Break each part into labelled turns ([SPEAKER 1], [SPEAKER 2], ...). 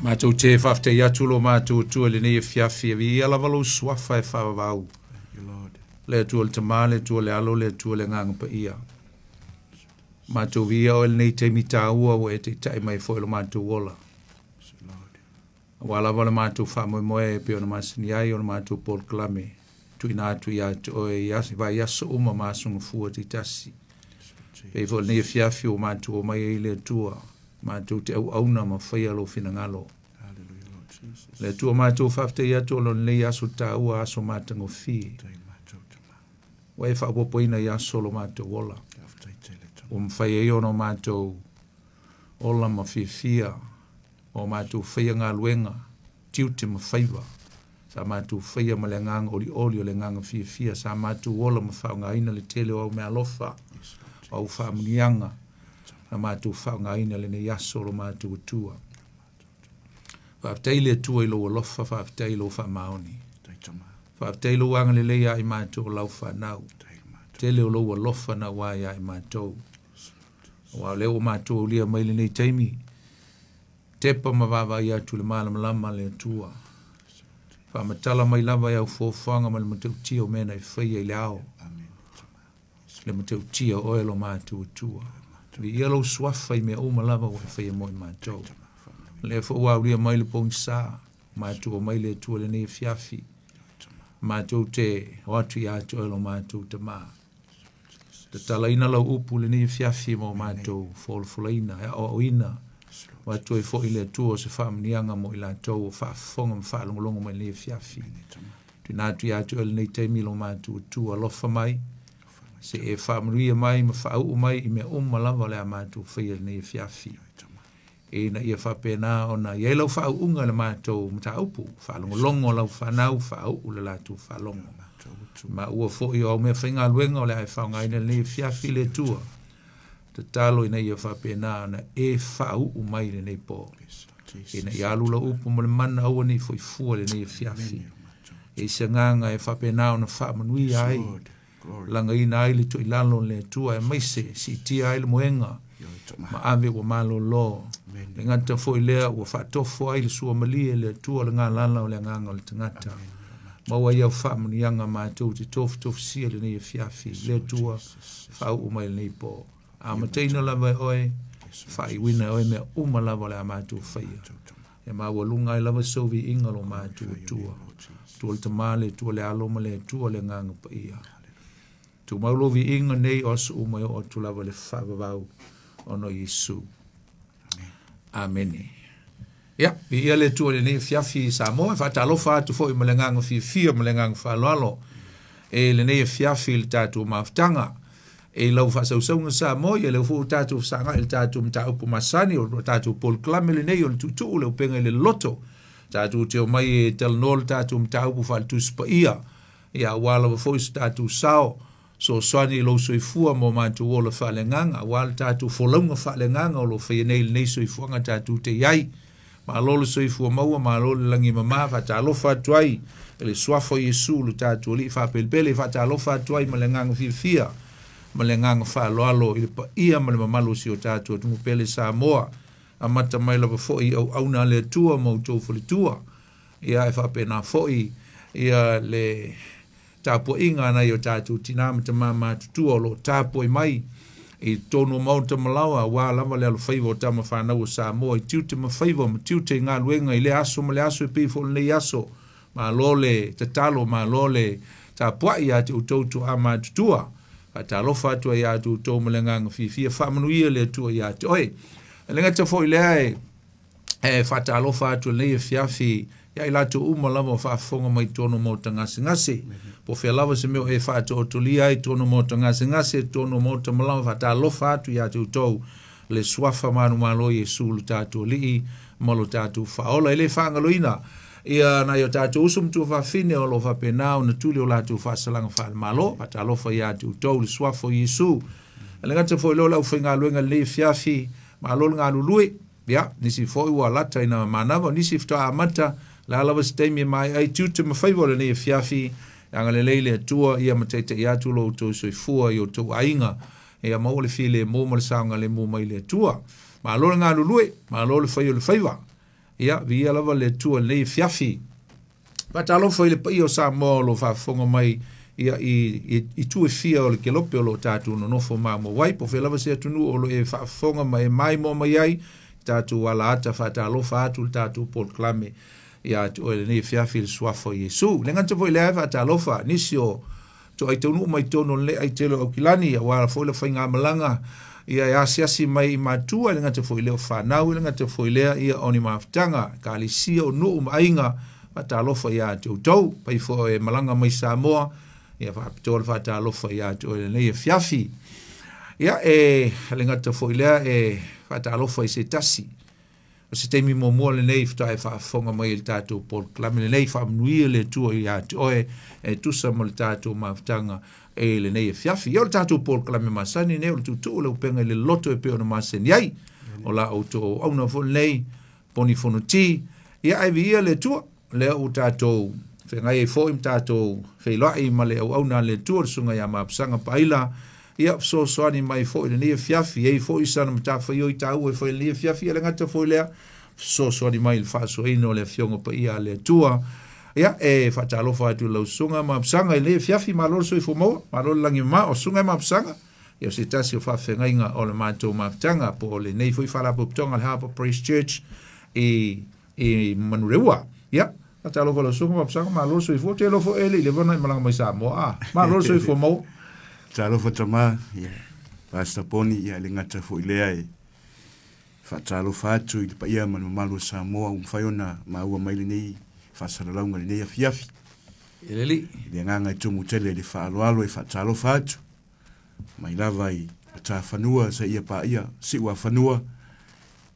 [SPEAKER 1] Matou te faafetai atu lo matou Atua i lenei afiafi, e viia lava lou suafa e faavavau.
[SPEAKER 2] Thank you, Lord.
[SPEAKER 1] Le Atua le Tama, le Atua le Alo, le Atua le Agaga Paia. Matou viia oe lenei taimi taua ua e taitai mai foi lo matou ola.
[SPEAKER 2] Yes, Lord.
[SPEAKER 1] Aua lava le matou faamoemoe e pei ona masani ai o le matou polokalame tuuina atu ia te oe i aso, vaiaso uma ma aso gafua taitasi.
[SPEAKER 2] Yes, Lord
[SPEAKER 1] Pei foi lenei afiafi ua matou omai ai le Atua, matou te auauna ma faia lou finagalo.
[SPEAKER 2] Hallelujah, Lord Jesus.
[SPEAKER 1] Le Atua matou faafetai atu o lenei aso taua, aso matagofie.
[SPEAKER 2] Tai matou tama.
[SPEAKER 1] Ua e faaopoopoina i aso lo matou ola.
[SPEAKER 2] Faafetai tele tama.
[SPEAKER 1] Ua mafai ai ona matou ola ma fiafia, o matou faia galuega, tiute ma faiva. Sa matou faia ma le agaga olioli o le agaga fiafia, sa matou ola ma faaaogaina le tele o au meaalofa,
[SPEAKER 2] Yes, Lord
[SPEAKER 1] o au
[SPEAKER 2] Jesus.
[SPEAKER 1] faamanuiaga, na matou faaaogaina lenei aso lo matou Atua. Faafetai le Atua i lou alofa, faafetai i lou faamaoni.
[SPEAKER 2] Tai tama.
[SPEAKER 1] Faafetai lou agalelei ia i matou o lau fanau.
[SPEAKER 2] Tai matou.
[SPEAKER 1] Tele o lou alofa na ua ia i matou.
[SPEAKER 2] Yes, Lord.
[SPEAKER 1] Aua o lea ua matou aulia mai lenei taimi, tepa ma vaavaai atu le malamalama le Atua.
[SPEAKER 2] Yes, Lord.
[SPEAKER 1] Faamatala mai lava e au fuafuaga ma le matautia o mea na e faia i le ao.
[SPEAKER 2] Amen. Tama. Yes,
[SPEAKER 1] Le matautia o oe lo matou Atua.
[SPEAKER 2] matou
[SPEAKER 1] Viia lou suafa i mea uma lava ua e faia mo i matou.
[SPEAKER 2] tama. Faamanuia.
[SPEAKER 1] Lea foi ua aulia mai le pogisa, matou omai le Atua lenei afiafi.
[SPEAKER 2] Tama.
[SPEAKER 1] Matou te o atu ia te oe lo matou Tama. Tatalaina lau upu lenei afiafi mo matou folafolaina, e aoaoina.
[SPEAKER 2] Yes, Lord.
[SPEAKER 1] O atu ai foi le Atua o se faamanuiaga mo i latou o faafofoga ma faalogologo mai lenei afiafi.
[SPEAKER 2] Amen. Tama.
[SPEAKER 1] Tuuina atu ia te oe lenei taimi lo matou Atua, alofa mai,
[SPEAKER 2] Faamanuia.
[SPEAKER 1] se e faamanuia mai ma faauu mai i mea uma lava o le a matou faia lenei afiafi.
[SPEAKER 2] Tama.
[SPEAKER 1] Ina ia faapena ona iai lau faauuga le matou mataupu, faalogologo lau fanau, faauu le latou faalogo.
[SPEAKER 2] Matou Atua.
[SPEAKER 1] Ma ua foi o au mea faigaluega o le a e faaaogaina lenei afiafi le Atua. Tatalo ina ia faapena ona e faauu mai lenei po.
[SPEAKER 2] Yes, Lord Jesus.
[SPEAKER 1] Ina ia alu lau upu ma le mana aua nei foi fua lenei afiafi.
[SPEAKER 2] Amen. Matou.
[SPEAKER 1] E se agaga e faapena ona faamanuia
[SPEAKER 2] Yes,
[SPEAKER 1] ai,
[SPEAKER 2] Lord. Glory.
[SPEAKER 1] lagaina ai le toilalo le Atua e maise, siitia ai le moega,
[SPEAKER 2] Yo, tama.
[SPEAKER 1] ma ave ua malolo.
[SPEAKER 2] Amen.
[SPEAKER 1] Le gata foi lea ua faatofo ai le suamalie le Atua le galala o le agaga o le tagata.
[SPEAKER 2] Amen.
[SPEAKER 1] Maua ai au faamanuiaga matou te tofutofusia lenei afiafi, le Atua
[SPEAKER 2] Jesus.
[SPEAKER 1] faauu mai lenei po. Amataina lava e oe,
[SPEAKER 2] Yes, Lord
[SPEAKER 1] faaiuina e oe mea uma lava o le a matou faia.
[SPEAKER 2] Matou tama.
[SPEAKER 1] E maualuga ai lava souviiga lo matou
[SPEAKER 2] Glorify your name,
[SPEAKER 1] Atua.
[SPEAKER 2] Lord Jesus.
[SPEAKER 1] Atua le Tama, le Atua le Alo ma le Atua le Agaga Paia.
[SPEAKER 2] Hallelujah.
[SPEAKER 1] Tumau lou viiga nei o aso uma e oo atu lava le faavavau ona o Iesu.
[SPEAKER 2] Amen.
[SPEAKER 1] Amene. Ia, viia le Atua i lenei afiafi i Samoa, e faatalofa atu foi ma le agaga fiafia ma le agaga faaaloalo e lenei afiafi i le tatou mafutaga. E lau faasausauga Samoa, ia lea foi ua tatou fesagai i le tatou mataupu masani, o le tatou polokalame lenei o le tuutuu le upega i le loto. Tatou te omai e talanoa le tatou mataupu faaletusi paia. Ia, aua lava foi se tatou sao, soasoani i lou soifua mo matou ola faaleagaga, aua le tatou folauga faaleagaga o lo faia nei lenei soifuaga tatou te iai. Malo le soifua maua, malo le lagi mama, faatalofa atu ai e le suafa o Iesu le tatou alii faapelepele, faatalofa atu ai ma le agaga fiafia, ma le agaga faaaloalo i le paia ma le mamalu o si o tatou atunuu pele Samoa. Amata mai lava foi i auauna a le Atua ma outou faletua. Ia e faapena foi ia le tapuaiga nai o tatou tina ma tama matutua o lo o tapuai mai i totonu o maota malaoa, aua lava le alofaiva o tama fanau o Samoa i tiute ma faiva ma tiute i galuega i le aso ma le aso e pei foi lenei aso. Malo le tatalo, malo le tapuai ia te outou toa matutua. Faatalofa atu ai ia te outou ma le agaga fiafia, faamanuia le Atua ia te oe. E le gata foi lea e faatalofa atu lenei afiafi ia i latou uma lava o faafofoga mai totonu o maota gasegase. Po fea lava se mea o e faatoatolia ai totonu o maota gasegase, totonu o maota malaoa, faatalofa atu ia te outou le suafa manumalo Iesu lo tatou alii ma lo tatou faaola. E le faagaloina ia nai o tatou uso ma tuafafine o lo faapena ona tuli o latou faasalaga faalemalo, faatalofa ia te outou le suafa o Iesu. E le gata foi lea o le aufaigaluega lenei afiafi, malo le galulue. Ia, nisi foi ua lata ina manava, nisi faatoa amata, la lava se taimi e mai ai tiute ma faiva o lenei afiafi, agalelei le Atua ia ma taitai atu lo outou soifua i outou aiga. Ia maua le filemu ma le saogalemu mai le Atua. Malo le galulue, malo le fai o le faiva. Ia, viia lava le Atua i lenei afiafi. Faatalofa i le paia o Samoa o lo o faafofoga mai ia i itu e fia o le kelope o lo o tatou nonofo maumau ai, po o fea lava se atunuu o lo o e faafofoga ma e maimoa mai ai, tatou alaata faatalofa atu le tatou polokalame ia te oe lenei afiafi i le suafa o Iesu. Le gata foi lea faatalofa nisi o toai taunuu mai totonu o lenei aitele o Aukilani, aua foi le faigamalaga ia e asiasi mai i matua, le gata foi lea o fanau, le gata foi lea ia o ni mafutaga, ekalesia o nuu ma aiga, faatalofa ia te outou, pai foi e malaga mai Samoa, ia faapitoa le faatalofa ia te oe lenei afiafi. Ia e le gata foi lea e faatalofa i se tasi, o se taimi muamua lenei faatoa e faafofoga mai i le tatou polokalame lenei, faamanuia le Atua ia te oe e tusa ma le tatou mafutaga e lenei afiafi. Ia o le tatou polokalame masani nei o le tuutuu o le upega i le loto e pei ona masani ai, o la outou auauna foi lenei Poni Fonoti. Ia ai viia le Atua, lea ua tatou feagai ai foi ma tatou feiloai ma le auauna a le Atua, le susuga ia Mapusaga Paila, ia fesoasoani mai foi lenei afiafi, ei foi sana matafaioi taua e fai lenei afiafi, ia le gata foi lea, fesoasoani mai i le faasoaina o le afioga paia a le Atua. Ia, e faatalofa atu i lau susuga Mapusaga i lenei afiafi, malo le soifua maua, malo le lagi mama, o susuga e Mapusaga, ia o se tasi o faafeagaiga o le matou mafutaga, po o lenei foi faalapotopotoga le Harbour Praise Church i Manureua. Ia, faatalofa lau susuga Mapusaga, malo le soifua, te iloa foi e le i leva ona e malaga mai Samoa, malo le soifua maua.
[SPEAKER 2] Talofa tama, ia, Pastor Poni, ia le gata foi lea e faatalofa atu i le paia ma le mamalu o Samoa ua mafai ona maua mai lenei faasalalauga lenei afiafi.
[SPEAKER 1] E lelei.
[SPEAKER 2] I le agaga e tumu tele i le faaaloalo e faatalofa atu mai lava i matafanua seia paia siuafanua.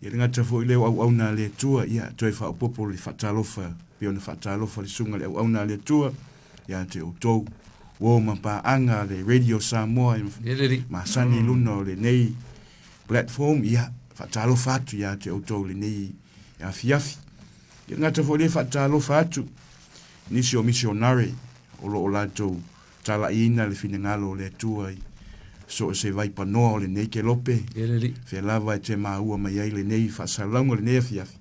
[SPEAKER 2] Ia le gata foi lea o auauna a le Atua, ia toe faaopoopo le faatalofa pei ona faatalofa le susuga i le auauna a le Atua ia te outou uo ma paaga le Radio Samoa
[SPEAKER 1] E lelei.
[SPEAKER 2] masani i luna o lenei platform, ia faatalofa atu ia te outou lenei afiafi. Ia le gata foi lea faatalofa atu nisi o missionare o lo o latou talaiina le finagalo o le Atua i so o se vaipanoa o lenei kelope.
[SPEAKER 1] E lelei.
[SPEAKER 2] Fea lava e te maua mai ai lenei faasalalauga lenei afiafi,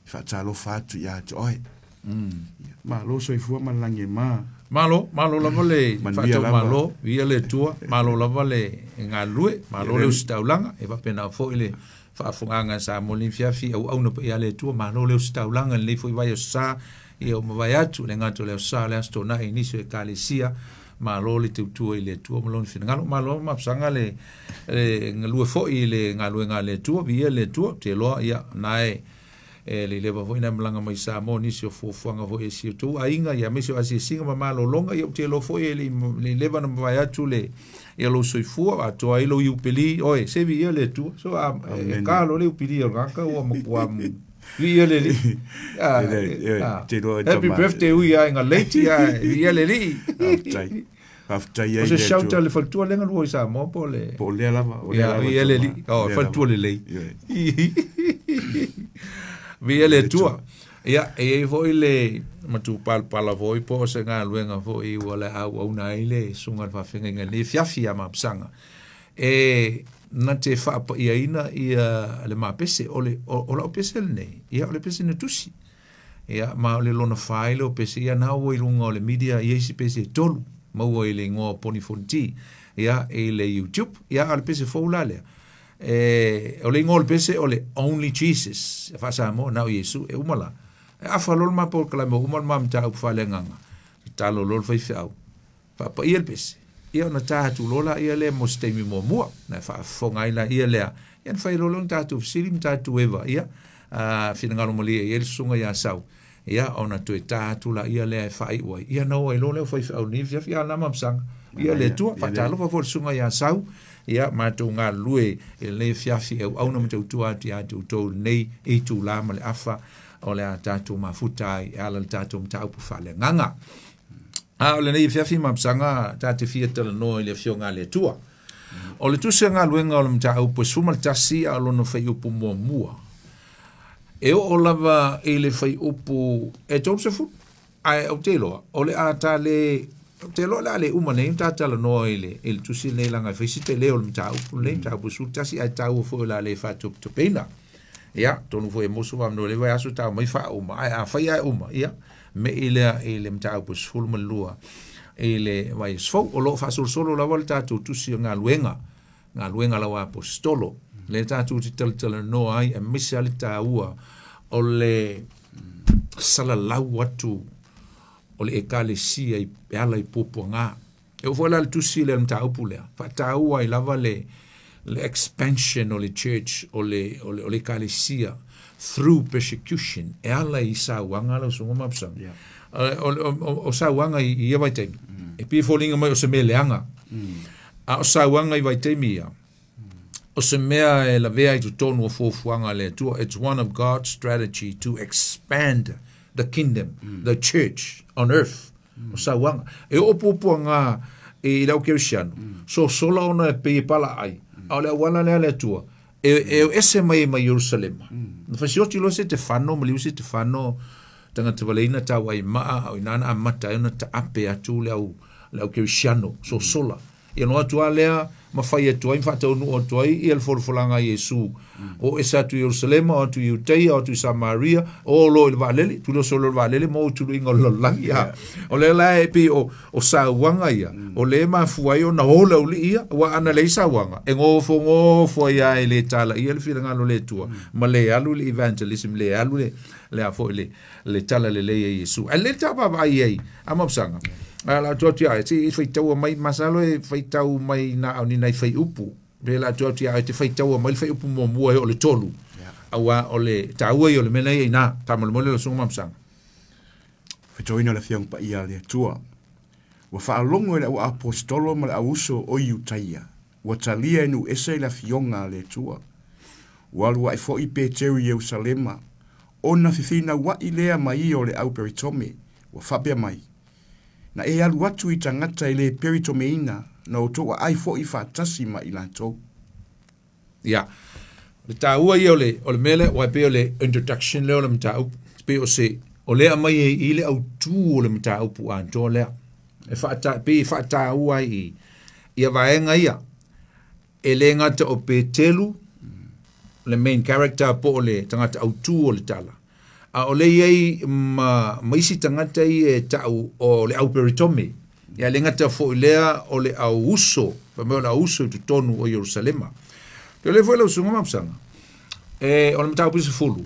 [SPEAKER 2] faatalofa atu ia te oe. Ia, malo soifua ma le lagi e ma.
[SPEAKER 1] Malo, malo lava le
[SPEAKER 2] Manuia
[SPEAKER 1] faatau
[SPEAKER 2] lava.
[SPEAKER 1] malo, viia le Atua, malo lava le galulue, malo le ositaulaga, e faapena foi le faafogaga Samoa lenei afiafi, auauna paia le Atua, malo le ositaulaga lenei foi vai aso sa, ia o mavae atu, le gata o le aso sa, le aso Toonai i nisi o ekalesia, malo le tautua i le Atua ma lona finagalo, malo Mapusaga le galue foi i le galuega a le Atua, viia le Atua, te iloa, ia, na e le leva foi na malaga mai Samoa nisi o fuafuaga foi e si o tou aiga, ia aemaise o asiasiga ma malologa, ia ou te iloa foi e le leva na mavae atu le ia lou soifua, atoa ai lou iupeli, oe, se viia le Atua. So,
[SPEAKER 2] Amen.
[SPEAKER 1] kalo le iupeli o le tagata ua matua viia le Alii.
[SPEAKER 2] E le, te iloa e
[SPEAKER 1] Happy
[SPEAKER 2] tama.
[SPEAKER 1] birthday ui aiga leiti, viia le Alii.
[SPEAKER 2] Faafetai. Faafetai
[SPEAKER 1] O
[SPEAKER 2] ai
[SPEAKER 1] se
[SPEAKER 2] le
[SPEAKER 1] shout
[SPEAKER 2] Atua.
[SPEAKER 1] a le faletua lea galua i Samoa po o le
[SPEAKER 2] Po o lea lava, o lea
[SPEAKER 1] Ia,
[SPEAKER 2] lava
[SPEAKER 1] viia le
[SPEAKER 2] tama.
[SPEAKER 1] Alii. O,
[SPEAKER 2] Lea
[SPEAKER 1] faletua
[SPEAKER 2] lava.
[SPEAKER 1] lelei.
[SPEAKER 2] Ia.
[SPEAKER 1] Viia le Atua. Ia, e iai foi le matupalapala foi po o se galuega foi ua le auauna ai le susuga i le faafeagaiga lenei afiafi ia Mapusaga. E na te faapaiaina ia le mapese, o le o lau pese lenei, ia o le pese na tusi. Ia, ma o le lona fai le o pese, ia na ua i luga o le media, ia isi pese e tolu, maua i le igoa o Poni Fonoti, ia, i le YouTube, ia, a o le pese fou la lea. E, o le igoa o le pese o le Only Jesus, e faasamoa, na o Iesu, e uma la. E afa loa le ma polokalame, uma le ma mataupu faaleagaga, tatalo loa le faifeau, faapaia le pese, ia ona ta atu loa la ia lea mo se taimi muamua, na faafofoga ai la ia lea, ia na fai loa lea ona tatou fesili ma tatou eva, ia, finagalo malie i ai le susuga ia Sau, ia ona toe ta atu la ia lea e faaiu ai, ia na oo ai loa lea o faifeau lenei afiafi, a na Mapusaga, ia le Atua, faatalofa foi le susuga ia Sau, ia matou galulue i lenei afiafi e auauna ma tautua atu ia te outou lenei itulā ma le afa o le a tatou mafuta ai e ala i le tatou mataupu faaleagaga. A o lenei afiafi Mapusaga ta te fia talanoa i le afioga a le Atua. O le tusi o galuega o le mataupu e 11 a o lona faiupu muamua. E oo lava i le faiupu e 30, ae ou te iloa, o le a ta le, ou te iloa o le a le uma nei ona ta talanoa i le tusi lenei laga e fai si tele o le mataupu lenei, mataupu 11, ae taua foi o le a le faatopetopeina. Ia, tonu foi e moso wa le vai aso ta mai fa uma. Ai a fai ai uma. Ia, me i lea i le mataupu 12 i le vai sfou o lo faasolosolo lava le tatou tusi o galuega, galuega lau apostolo. Le tatou te talatalanoa ai, aemaise a le tāua o le salalau atu o le ekalesia i e ala i puapuaga. E oo foi la le tusi lea le mataupu lea, faataua ai lava le expansion o le church, o le ekalesia through persecution, e ala i sauaga lau susuga Mapusaga. O sauaga i ia vaitaimi, e pei e foliga mai o se mea leaga, a o sauaga i vaitaimi ia, o se mea e lavea i totonu o fuafuaga a le Atua. It's one of God's strategy to expand the kingdom, the church on earth. O sauaga. E oo puapuaga i le au kerisiano, sosola ona e pei e palaai, a o le auala lea le Atua, e ese mai mai Ierusalema. Na fasioti loa se te fano, ma liu se te fano, tagata valeina tau ai maa, o ina na amata ai ona taape atu le au kerisiano, sosola. Ia no atu a lea, ma fai atu ai, ma faataunuu atu ai, ia le folafolaga a Iesu. O ese atu i Ierusalema, o atu i Iuteia, o atu i Samaria, o lo i le vaalele, tuloso lo i le vaalele, ma o tuluiga o le lalolagi. O lea la e pei o sauaga ia, o le mafua ai ona o le aulii ia, ua ana leai sauaga, e gofogofo ai lava e le talaia le finagalo o le Atua, ma le alu le evangelism, le alu le a foi le tala lelei a Iesu. Ae le taavaavaai ai, a Mapusaga, la atu atu ia, se faitaua mai, masalo e faitau mai na au ni nai fai upu. Pe la atu atu ia, te faitaua mai le fai upu muamua e o le tolu. Aua o le taua i o le mea nei ina, tamolemole le susuga Mapusaga.
[SPEAKER 2] Faitauina le Afioga Paia le Atua. Ua faalogo e le au apostolo ma le auuso o Iutaia. Ua talia e nuu ese i le Afioga a le Atua. Ua alu ae foi Peteru i Ierusalema. Ona fefinauai lea mai ia o le au peritome. Ua faapea mai. Na e alu atu i tagata e le peritomeina, na o tou aai foi faatasi ma i latou.
[SPEAKER 1] Ia, le taua ia o le mea lea, ua pei o le introduction lea o le mataupu. Pei o se, o lea mai e i le autū o le mataupu atoa lea. E pei e faataua ai i ia vaega ia. E le gata o Petelu, le main character po o le tagata autū o le tala. A o le iai ma isi tagata ia e tau o le au peritome. Ia le gata foi lea o le au uso, pa mea o le au uso i totonu o Ierusalema. Te o le foi lau susuga Mapusaga, e o le mataupu 10,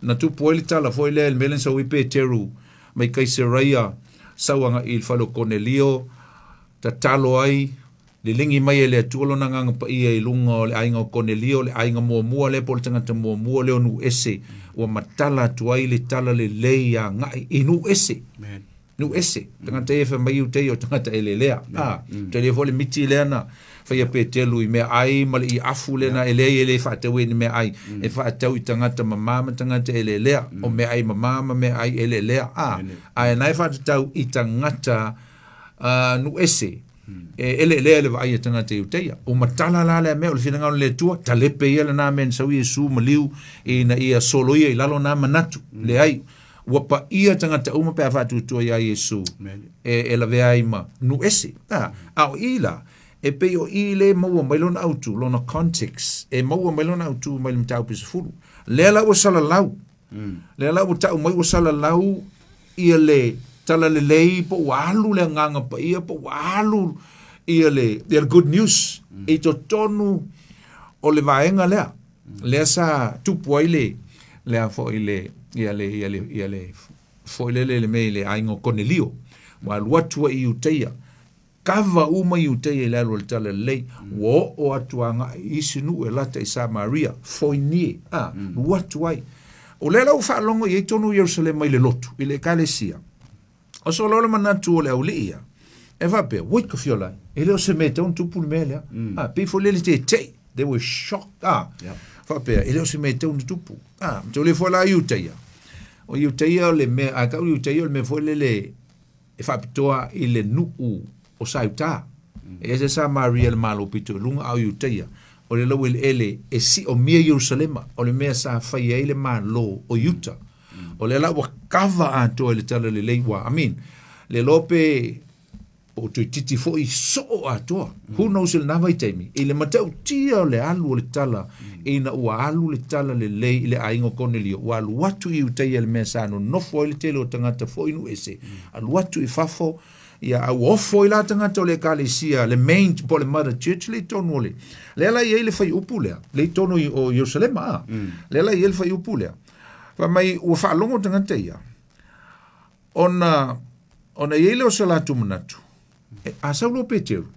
[SPEAKER 1] na tupu ai le tala foi lea le mea lea na saui Peteru mai Kaiseraia, sauaga i le fale o Konelio, tatalo ai, lelegi mai e le Atua lona agaga paia i luga o le aiga o Konelio, le aiga muamua lea po o le tagata muamua lea o nuu ese, ua matala atu ai le tala lelei agai i nuu ese. Nuu ese. Tagata ia e fai mai Iuteia o tagata elelea. Te le foi le miti lea na faia Petelu i mea ai ma le iafu lea na e leai e le faatau e ni mea ai. E faatau i tagata mamā ma tagata elelea. O mea ai mamā ma mea ai elelea. Ae na e faatatau i tagata nuu ese. E elelea le vaai a tagata Iuteia. O matala la lea mea o le finagalo le Atua, talepe ia lena mea na sau Iesu ma liu ina ia soloia i lalo nā manatu. Leai, ua paia tagata uma pe a faatuatua ia Iesu e lavea ai ma nuu ese. A o i la, e pei o i le maua mai lona autū, lona context, e maua mai lona autū mai le mataupu 10. Lea la ua salalau. Lea la ua tau mai ua salalau ia le tala lelei po ua alu le agaga paia, po ua alu ia le good news i totonu o le vaega lea. Lea sa tupu ai le lea foi le ia le foi lele le mea i le aiga o Konelio. Ua alu atu ai i Iuteia. Kava uma Iuteia i le alu o le tala lelei. Ua oo atu agai i isi nuu e lata i Samaria, Foinie, lu atu ai. O lea la ua faalogo i ai tonu Ierusalema i le lotu, i le ekalesia. O solo le manatu o le aulii ia, e faapea, oi ka fiola, e le o se mea tau na tupu le mea lea. Pei foi lele tetei, they were shocked. Faapea, e le o se mea tau na tupu. Te o le foi la Iuteia. O Iuteia o le mea, a kau Iuteia o le mea foi lele e faapitoa i le nuu o Sautā. E ese Samaria le malo pito i lunga au Iuteia. O le lau eleele e si o mia Ierusalema, o le mea sa fai ai le malo o Iuta. O le la ua kava atoa i le tala lelei ua. I mean, le lope Po o toeitiiti foi soo atoa. Who knows i lena vaitaimi, i le matautia o le alu o le tala, ina ua alu le tala lelei i le aiga o Konelio, ua alu atu i Iutaia i le mea sa nonofo ai le tele o tagata foi nuu ese, alu atu i fafo, ia, a ua ofo ai la tagata o le ekalesia, le main po o le mother church le i totonu o le, lea la e i ai le fuaiupu lea, lea i totonu o Ierusalema, a, lea la e i ai le fuaiupu lea, fai mai ua faalogo tagata ia, Ona, ona i ai lea o se latou manatu, e, a sau loa Peteru,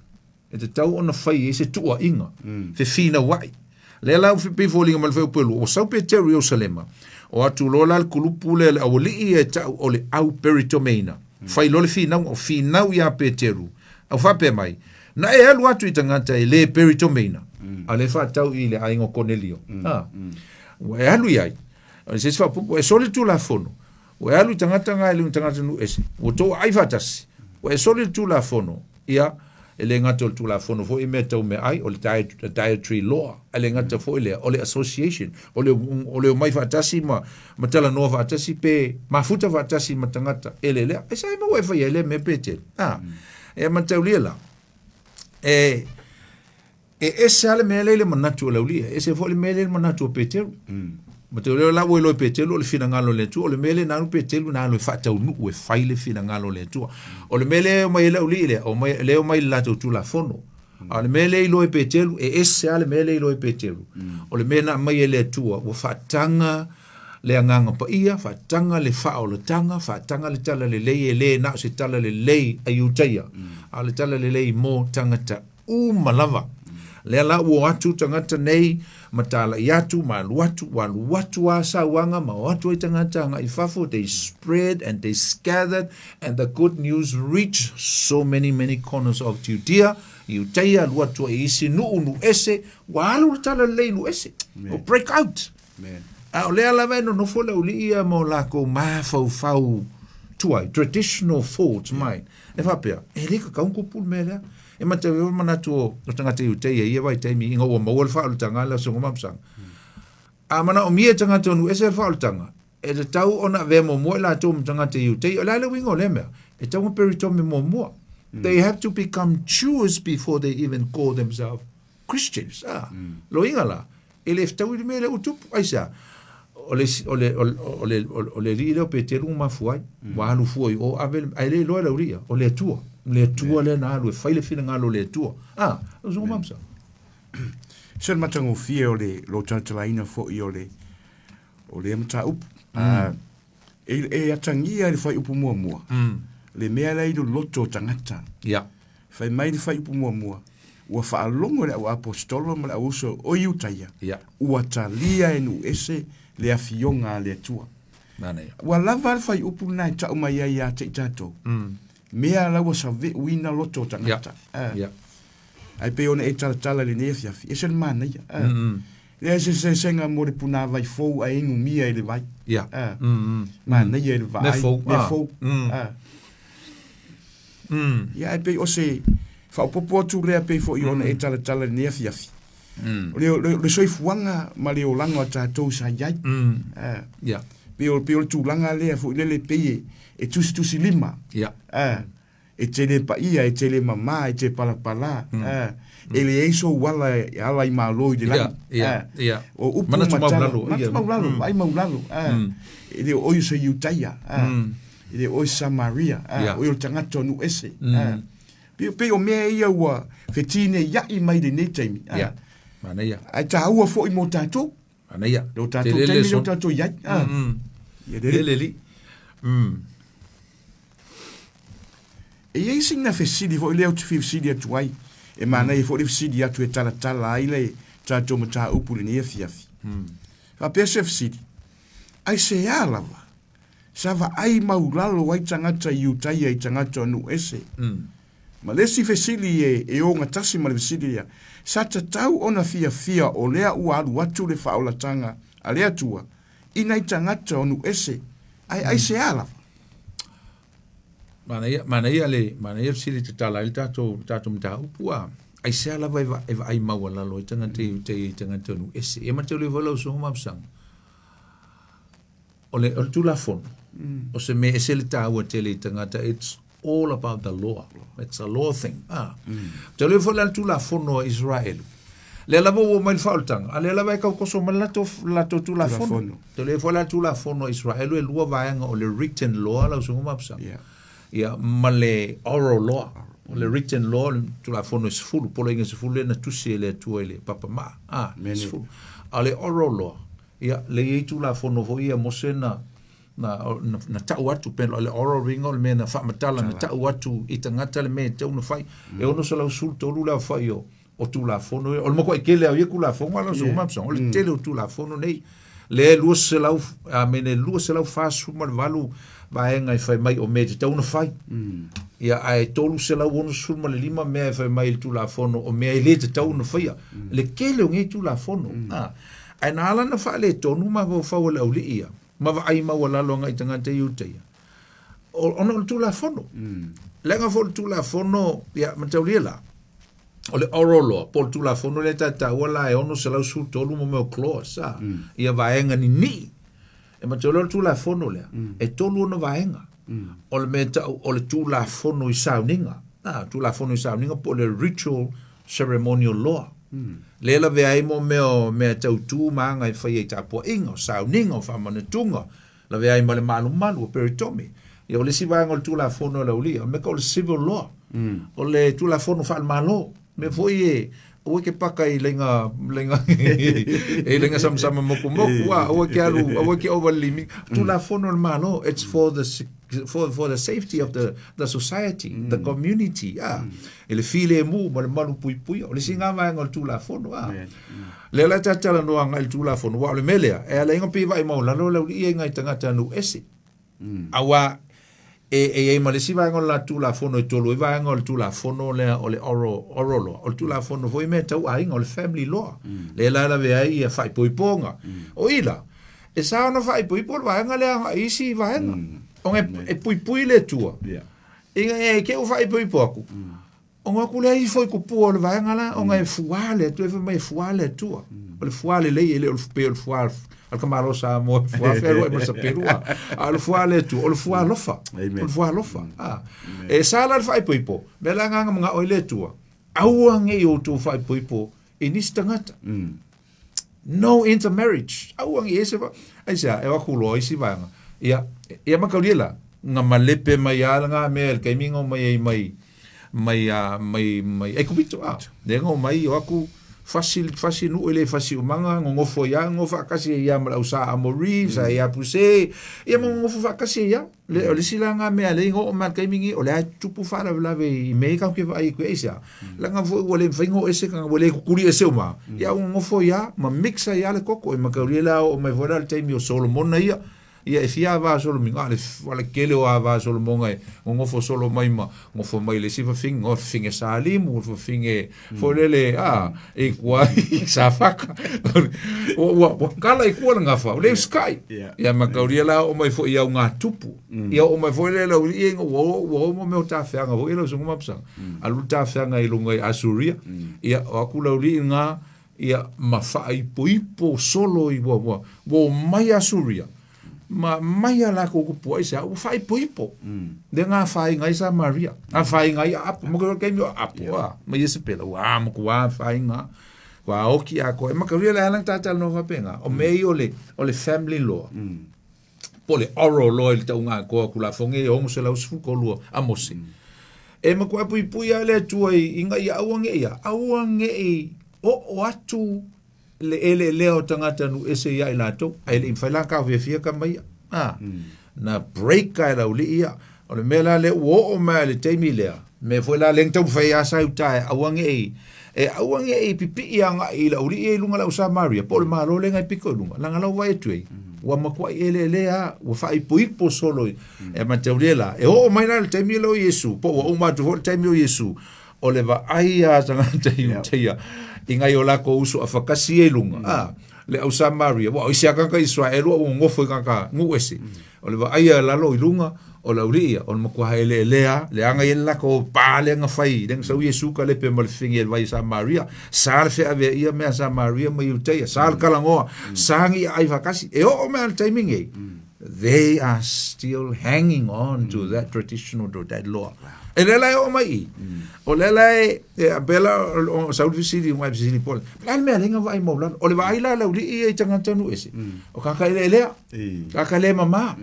[SPEAKER 1] e tatau ona fai ai se tuuaiga, mm. fefinauai. Lea la ua pei foliga mai le fuaiupu e lua, ua sau Peteru i Ierusalema, o atu loa la le kulupu lea le aualii e tau o le au peritomeina. Fai loa le finauga, o finau iā Peteru, au faapea mai, na e alu atu i tagata e le peritomeina, a lea e faatau i le aiga o Konelio. Mm. A, ua e alu i ai, o se isi faapupu, e soli le tulafono, Ua e alu i tagata nga e le tagata nuu ese, ua tou aai faatasi, ua e soli le tulafono, ia, e le gata o le tulafono foi i mea tau meaai, o le diet, dietary law, ae le gata foi lea, o le association, o le, o le omai faatasi ma, ma talanoa faatasi pe mafuta faatasi ma tagata e le lea. E sa e maua e fai ai lea mea Petelu. A, e mataulia la, e, E ese lava le mea lea i le manatu o le aualii, e ese foi le mea lea i le manatu o Peteru. Ma te leo la ua iloa e Peteru o le finagalo o le Atua, o le mea lea na alu Peteru na alu e faataunuu e fai le finagalo o le Atua. O le mea lea e omai ai le aualii lea, omai, lea e omai i le latou tulafono. A o le mea lea e iloa e Peteru, e ese lava le mea lea e iloa e Peteru. O le mea na aumai e le Atua, ua faataga le Agaga Paia, faataga le faaolataga, faataga le talalelei, e le na o se talalelei a Iutaia, a o le talalelei mo tagata uma lava. Lea la ua o atu tagata nei ma talai atu ma alu atu, ua alu atu a sauaga ma o atu ai tagata agai i fafo, they spread and they scattered and the good news reached so many many corners of Judea, Iutaia, alu atu ai i isi nuu, nuu ese, ua alu le talalelei i nuu ese, ua break out. A o lea lava e nonofo le aualii ia ma o lakou mafaufau tuai, traditional thoughts mind, e faapea, e le tatau ona tupu le mea lea. E matau ai le manatu o tagata Iutaia i ia vaitaimi ina ua maua le faaolataga a le Aso Gomamsaga. A manaomia e tagata o nuu ese le faaolataga, e tatau ona avea muamua i latou ma tagata Iutaia. O le a le uiga o lea mea? E tatau ona peritome muamua. They have to become Jews before they even call themselves Christians. Ah, loiga la, e le fetaui le mea lea ua tupu. Aisea? O le, o le, o le, o le, o le alii lea o Peteru ua mafua ai, ua alu fua i o ave, ae le iloa e le aualii ia, o le Atua. O le Atua lea na alu e fai le finagalo o le Atua. Ah, o sou mamsa.
[SPEAKER 2] Se le matagofie o le lo talatalaina foi o le o lea mataupu. Mm. E, e atagia i le fuaiupu muamua. Le mea lea i loloto o tagata.
[SPEAKER 1] Yeah.
[SPEAKER 2] Fai mai le fuaiupu muamua, ua faalogo e le auaposetolo ma le auuso o Iutaia,
[SPEAKER 1] yeah.
[SPEAKER 2] Ua talia e nuu ese le afioga a le Atua.
[SPEAKER 1] Manaia.
[SPEAKER 2] Ua lava le fuaiupu lena e tau mai ai ia te i tatou. Mea la ua saveuina loto o tagata.
[SPEAKER 1] Yeah. Yeah.
[SPEAKER 2] Ai pei ona e talatala i lenei afiafi, ese le manaia. Leai se eseesega mo le punāvai fou ae inumia i le vai.
[SPEAKER 1] Yeah.
[SPEAKER 2] Manaia i le vaai.
[SPEAKER 1] Mea fou.
[SPEAKER 2] Mea fou. Ia, ae pei o se faaopoopo atu lea pei foi ona e talatala i lenei afiafi. O le, le, le soifuaga ma le olaga o tatou sa i ai.
[SPEAKER 1] Yeah.
[SPEAKER 2] Pei o, pei o le tulaga lea foi lele pei e, e tusitusilima.
[SPEAKER 1] Yeah.
[SPEAKER 2] E te le paia, e te le mamā, e te palapalā, e leai sou ala e ala i malo i le lagi.
[SPEAKER 1] Yeah, yeah, yeah.
[SPEAKER 2] O upu
[SPEAKER 1] Manatu
[SPEAKER 2] ma tala,
[SPEAKER 1] maulalo,
[SPEAKER 2] manatu
[SPEAKER 1] ia.
[SPEAKER 2] maulalo, vaai maulalo, e le o oe o se Iutaia, e le o oe Samaria, oe o le tagata o nuu ese. Pei, pei o mea ia ua fetineia'i mai lenei taimi.
[SPEAKER 1] Yeah. Manaia.
[SPEAKER 2] Ae tāua foi mo tatou.
[SPEAKER 1] Manaia.
[SPEAKER 2] Lo tatou
[SPEAKER 1] Telele
[SPEAKER 2] taimi lea
[SPEAKER 1] son.
[SPEAKER 2] o tatou i ai. Ia lele.
[SPEAKER 1] Lele li.
[SPEAKER 2] E i ai sina fesili foi lea ou te fia fesili atu ai, e manaia foi le fesili atu e talatala ai le tatou mataupu i lenei afiafi. Faapea se fesili, Aisea lava sa vaai maulalo ai tagata i Iutaia i tagata o nuu ese? Ma le isi fesili e, e ogatasi ma le fesili lea, sa tatau ona fiafia o lea ua alu atu le faaolataga a le Atua i nai tagata o nuu ese, ae aisea lava?
[SPEAKER 1] Manaia, manaia le, manaia fesili tatala ai le tatou, le tatou mataupu a aisea lava e, va, e vaai maualalo ai tagata i tai i tagata o nuu ese. Ia matau le foi lau susuga Mapusaga. O le, o le tulafono, o se mea ese le taua tele i tagata, it's all about the law. It's a law thing. Ah. Te leo foi la tulafono a Israel. Le lava ua mai le faaolataga, a lea lava e kaukoso mai le latou tulafono. Te leo foi la tulafono a Israel e lua vaega o le written law lau susuga Mapusaga. Ia ma le oral law. O le written law le tulafono e 10, poloaiga 10 lea na tusi e le Atua i le papamaa. Ah, 10. A le oral law, ia le i ai tulafono foi ia Mose na na ta'u atu pe o le oral ringa o le mea na faamatala na ta'u atu i tagata le mea e tatau ona fai. E 613 le aofai o tulafono o le matua'i tele lava o ia tulafono a lau susuga Mapusaga o le tele o tulafono nei lea e 200 amene 248 vaega e fai mai o mea e tatau ona fai. Ia ae 365 mea e fai mai i le tulafono o mea e lē tatau ona faia. Le tele o nei tulafono. Ae na ala na faaletonu mafaufau o le auli'i ia ma vaai maualalo agai tagata i Iutaia ona o le tulafono. Leaga foi o le tulafono ia mataulia la o le oral law po o le tulafono lea tataua la e 613 mo mea o clause ia vaega nini'i e mataulia o le tulafono lea e tolu ona vaega. O le mea ta'u o le tulafono i sauniga tulafono i sauniga po o le ritual ceremonial law. Lea lavea ai mo mea o mea tautū ma aga e faia i tapua'iga o sauniga o faamanatuga lavea ai ma le malumalu o peritome. Ia o le isi vaega o le tulafono e laulia o le mea ka o le civil law. O le tulafono faalemālō mea foi e aua e ke paka i laiga laiga e laiga samasama mokumoku a aua ke alu aua ke ova le limi tulafono o le Malo. It's for the for the safety of the society, the community e le filemu ma le malu puipuia o le isi ngā vaega o le tulafono lea la tatalanoa agai i le tulafono ua o le mea lea e ala ai ona pei vaai maualalo le auli'i ai ngai tagata nuu ese auā e i ai ma le isi vaega o le latou tulafono e tolu ai vaega o le tulafono lea o le oral law o le tulafono foi mea tau aiga o le family law lea la lavea ai ia faaipoipoga o i la e sa ona faaipoipo le vaega lea agai isi vaega ona e puipui le Atua ina ia te ua faaipoipo atu ona o atu lea ifo i tupua o le vaega la ona e fuā le Atua e fai mai e fuā le Atua o le fuā lelei e le o le pei o le fuā a le tamāloa Samoa e fuā fealuai ma le sapelua a o le fuā le Atua o le fuā alofa o le fuā alofa e sa la le faaipoipo mea la agaga mana'o ai le Atua aua nei outou faaipoipo i nisi tagata. No intermarriage. Aua nei ese aisea e o atu loa isi vaega ia ia mataulia la na malepe mai a lagā mea i le taimi na omai ai mai mai mai mai Aikupito lea na omai o atu fasi fasi nuu e le fasi umaga nonofo ai a nonofo faatasi ai a ma le au Sa Amori sa Iapuse ia ma nonofo faatasi ai a le o le isi la lagā mea lea na oo mai le taimi lenei o lea e tutupu faalavelave i mea ia tatou te vaai atu ai aisea laga foi ua le mafai ona oo ese ua le tutuli ese uma ia ua nonofo ai a ma mix ai a le koko e mataulia la oo mai foi la le taimi o Solomona ia ia e fia avā Solomina a le tele o avā Solomona e nonofo solo mai ma nofo mai le isi fafine no fafine Salimu fafine foi lele e i tua i Safata ua kala i tua le gafa o le usikai ia mataulia la oo mai foi i augatupu ia oo mai foi le lauli'i ina ua ua o mea o tafeaga foi lau susuga Mapusaga alu tafeaga i luga i Asuria ia o atu lauli'i lagā ia ma faaipoipo solo i ua ua ua omai Asuria ma mai a lakou kupu ai sea ua faaipoipo lea na afaina ai Samaria afaina ai Aapo ma ke taimi o Aapo ma Iesepela ua matua afaina ua oki atoa e mataulia le ala na tatalanoa faapena o mea ia o le family law po o le oral law i le tauga atoa o tulafono e 613 a Mose e matuā puipui lava le Atua ina ia aua ne'i ia aua ne'i oo atu le eleelea o tagata nuu ese ia i latou ae le'i mafai la ona taofiafia tama ia na break lava e le auli'i ia o le mea la lea ua oo mai lava i le taimi lea mea foi la lea na taumafai ai sa i uta e aua ne'i e aua ne'i pipi'i aga'i i le auli'i ia i luga o le au Samaria po o le Malo lea na e pito i luga laga lau vaai atu ai ua matua'i eleelea ua faaipoipo solo e mataulia la e oo mai la i le taimi lea o Iesu po ua uma atu foi le taimi o Iesu o le vaai a tagata Iutaia i nai o lakou uso afakasi ia i luga le au Samaria ua o isi lava tagata Iseraelu a ua nonofo i tagata nuu ese o le vaai a lalo i luga o le auli'i ia o le matua eleelea leaga ia le latou pa lea na fai lea na sau Iesu kalepe ma le fefigi ai i le vai o Samaria sa le feaveaia mea a Samaria ma Iutaia sa le talanoa sa ni aai faatasi e oo mai lava i le taimi lenei. They are still hanging on to that traditional, to that law. E le la e o mai i. O le la e, e a pela o sauli fisili, mai fisili pole. La le mea lenga vai mau lalo. O le vai la lau li i e tangata nu ese. O kaka ele elea. Kaka le mama.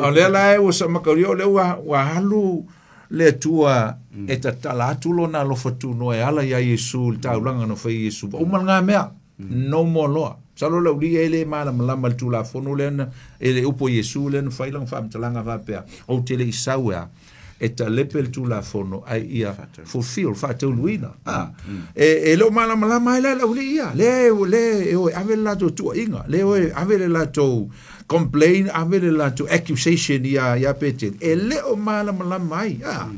[SPEAKER 1] O le la e o sa makauri o le ua halu le tua e tatala atu lona alofa tunoa e ala ia Iesu, le taulaga na fai Iesu. Ua uma lena mea, no more law. Masalo le aualii e le malamalama i le Tulafono lea na, e le upu a Iesu lea na fai lana faamatalaga faapea, Ou te le i sau e a, e talepe le Tulafono, ae ia fulfill, faatauluina. A, e le o malamalama ai la le aualii ia, lea e o e ave le latou tuuaiga, lea e o e ave le latou complain, ave le latou accusation ia Petelu, e le o malamalama ai. A,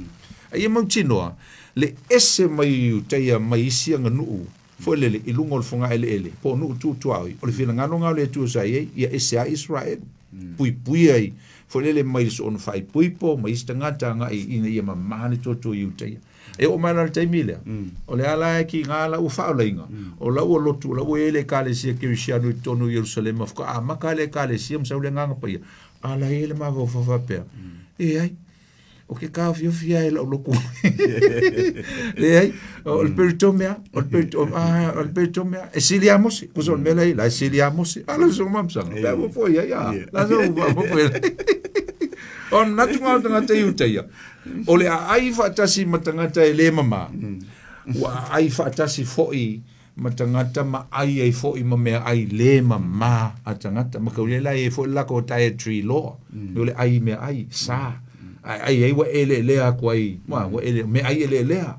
[SPEAKER 1] ia mautinoa, le ese mai Iutaia mai isi aganuu, foi lele, i luga o le fogaeleele, po o nuu tu tuaoi, o le finagalo lena o le Atua sa i ai, ia ese ai Israeli, puipui ai, foi lele mai le soona faaipoipo, mai isi tagata agai ina ia mama le toto i Iutaia. E oo mai la i le taimi lea, o le a la e kiga lau faaolaiga, o lau lotu, o lau e i ai le Ekalesia Kerisiano i totonu o Ierusalema, faatoa amata lava le Ekalesia ma sau le Agaga Paia, a la e i ai le mafaufau faapea, e ai, o ke taofiofi lava e lau lotu. Leai, o le peritome lava, o le peritome, o le peritome lava, e sili lava Mose, tusa o le mea la e i ai, la e sili lava Mose. A lau susuga Mapusaga, pe ua foi ai, a, la sa ua foi ai. O le manatu lena o tagata Iutaia, o le aai faatasi ma tagata e le mama, ua aai faatasi foi ma tagata ma ai ai foi ma meaai le mama a tagata. Ma kau la e foi le lako dietary law, o le ai meaai, sa. Ai ai ai ua eleelea atu ai, ua ele, meaai eleelea.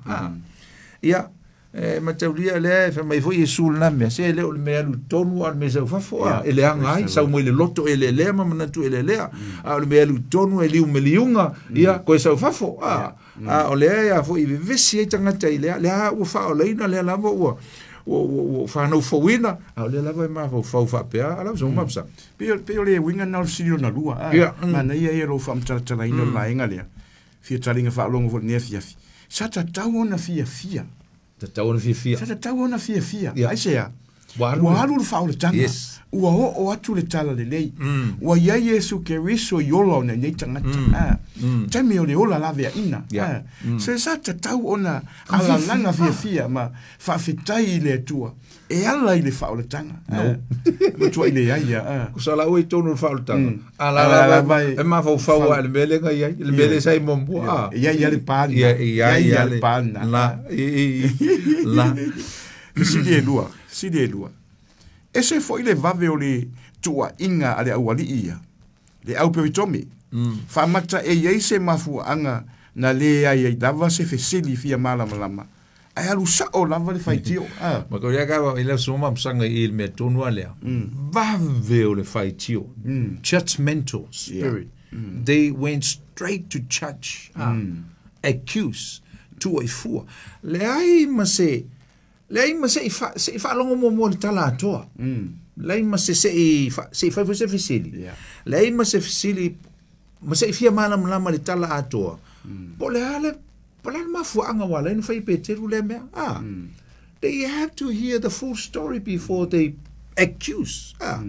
[SPEAKER 1] Ia, e mataulia lea e fai mai foi Iesu lena mea, se le o le mea alu i totonu a o le mea sau fafo, a, e leaga ai, sau mai le loto eleelea ma manatu eleelea, a o le mea alu i totonu e liu me liuga, ia, koe sau fafo, a. A o lea ia foi i vevesi ai tagata i lea, lea ua faaolaina, lea lava ua ua ua ua whanau a o lea lava e mafaufau faapea, ala so mapsa.
[SPEAKER 2] Pei o le uiga lena o le fesili lona lua, a, manaia ia lou faamatalatalaina o le vaega lea, fia taliga faalogo foi i lenei afiafi. Sa tatau ona fiafia.
[SPEAKER 1] Tatau ona fiafia.
[SPEAKER 2] Sa tatau ona fiafia. Aisea? Ua alu le faaolataga.
[SPEAKER 1] Yes.
[SPEAKER 2] Ua oo atu le talalelei. Ua i ai Iesu Keriso i ola o nei tagata. Taimi o le ola laveaina. Se sa tatau ona alalaga fiafia ma faafetai i le Atua e ala i le faaolataga.
[SPEAKER 1] No.
[SPEAKER 2] Matuai leai ia.
[SPEAKER 1] Kusa la ua i tonu le faaolataga. Ala lava e mafaufau lava i le mea lea na i ai, le mea lea sa i muamua.
[SPEAKER 2] E i ai lava le pa lena.
[SPEAKER 1] E i ai lava le pa lena. La, la.
[SPEAKER 2] Fesili e lua, fesili e lua. Ese foi le vave o le tuuaiga a le aualii ia, le au peritome, faamata e i ai se mafuaaga na leai ai lava se fesili fia malamalama, ae alu sao lava le faitio.
[SPEAKER 1] Ma ko ia ka i le soma msanga i le mea tonu a lea. Vave o le faitio. Judgmental spirit. They went straight to judge. Accuse. Tuuaifua. Leai ma se Leai ma se i fa, se i faalogo muamua i le tala atoa. Leai ma se se i fa, se i fai foi se fesili. Leai ma se fesili, ma se i fia malamalama i le tala atoa. Po o le a le, po o le a le mafuaaga ua ala ai ona fai e Peteru lea mea. Ah. They have to hear the full story before they accuse. Ah.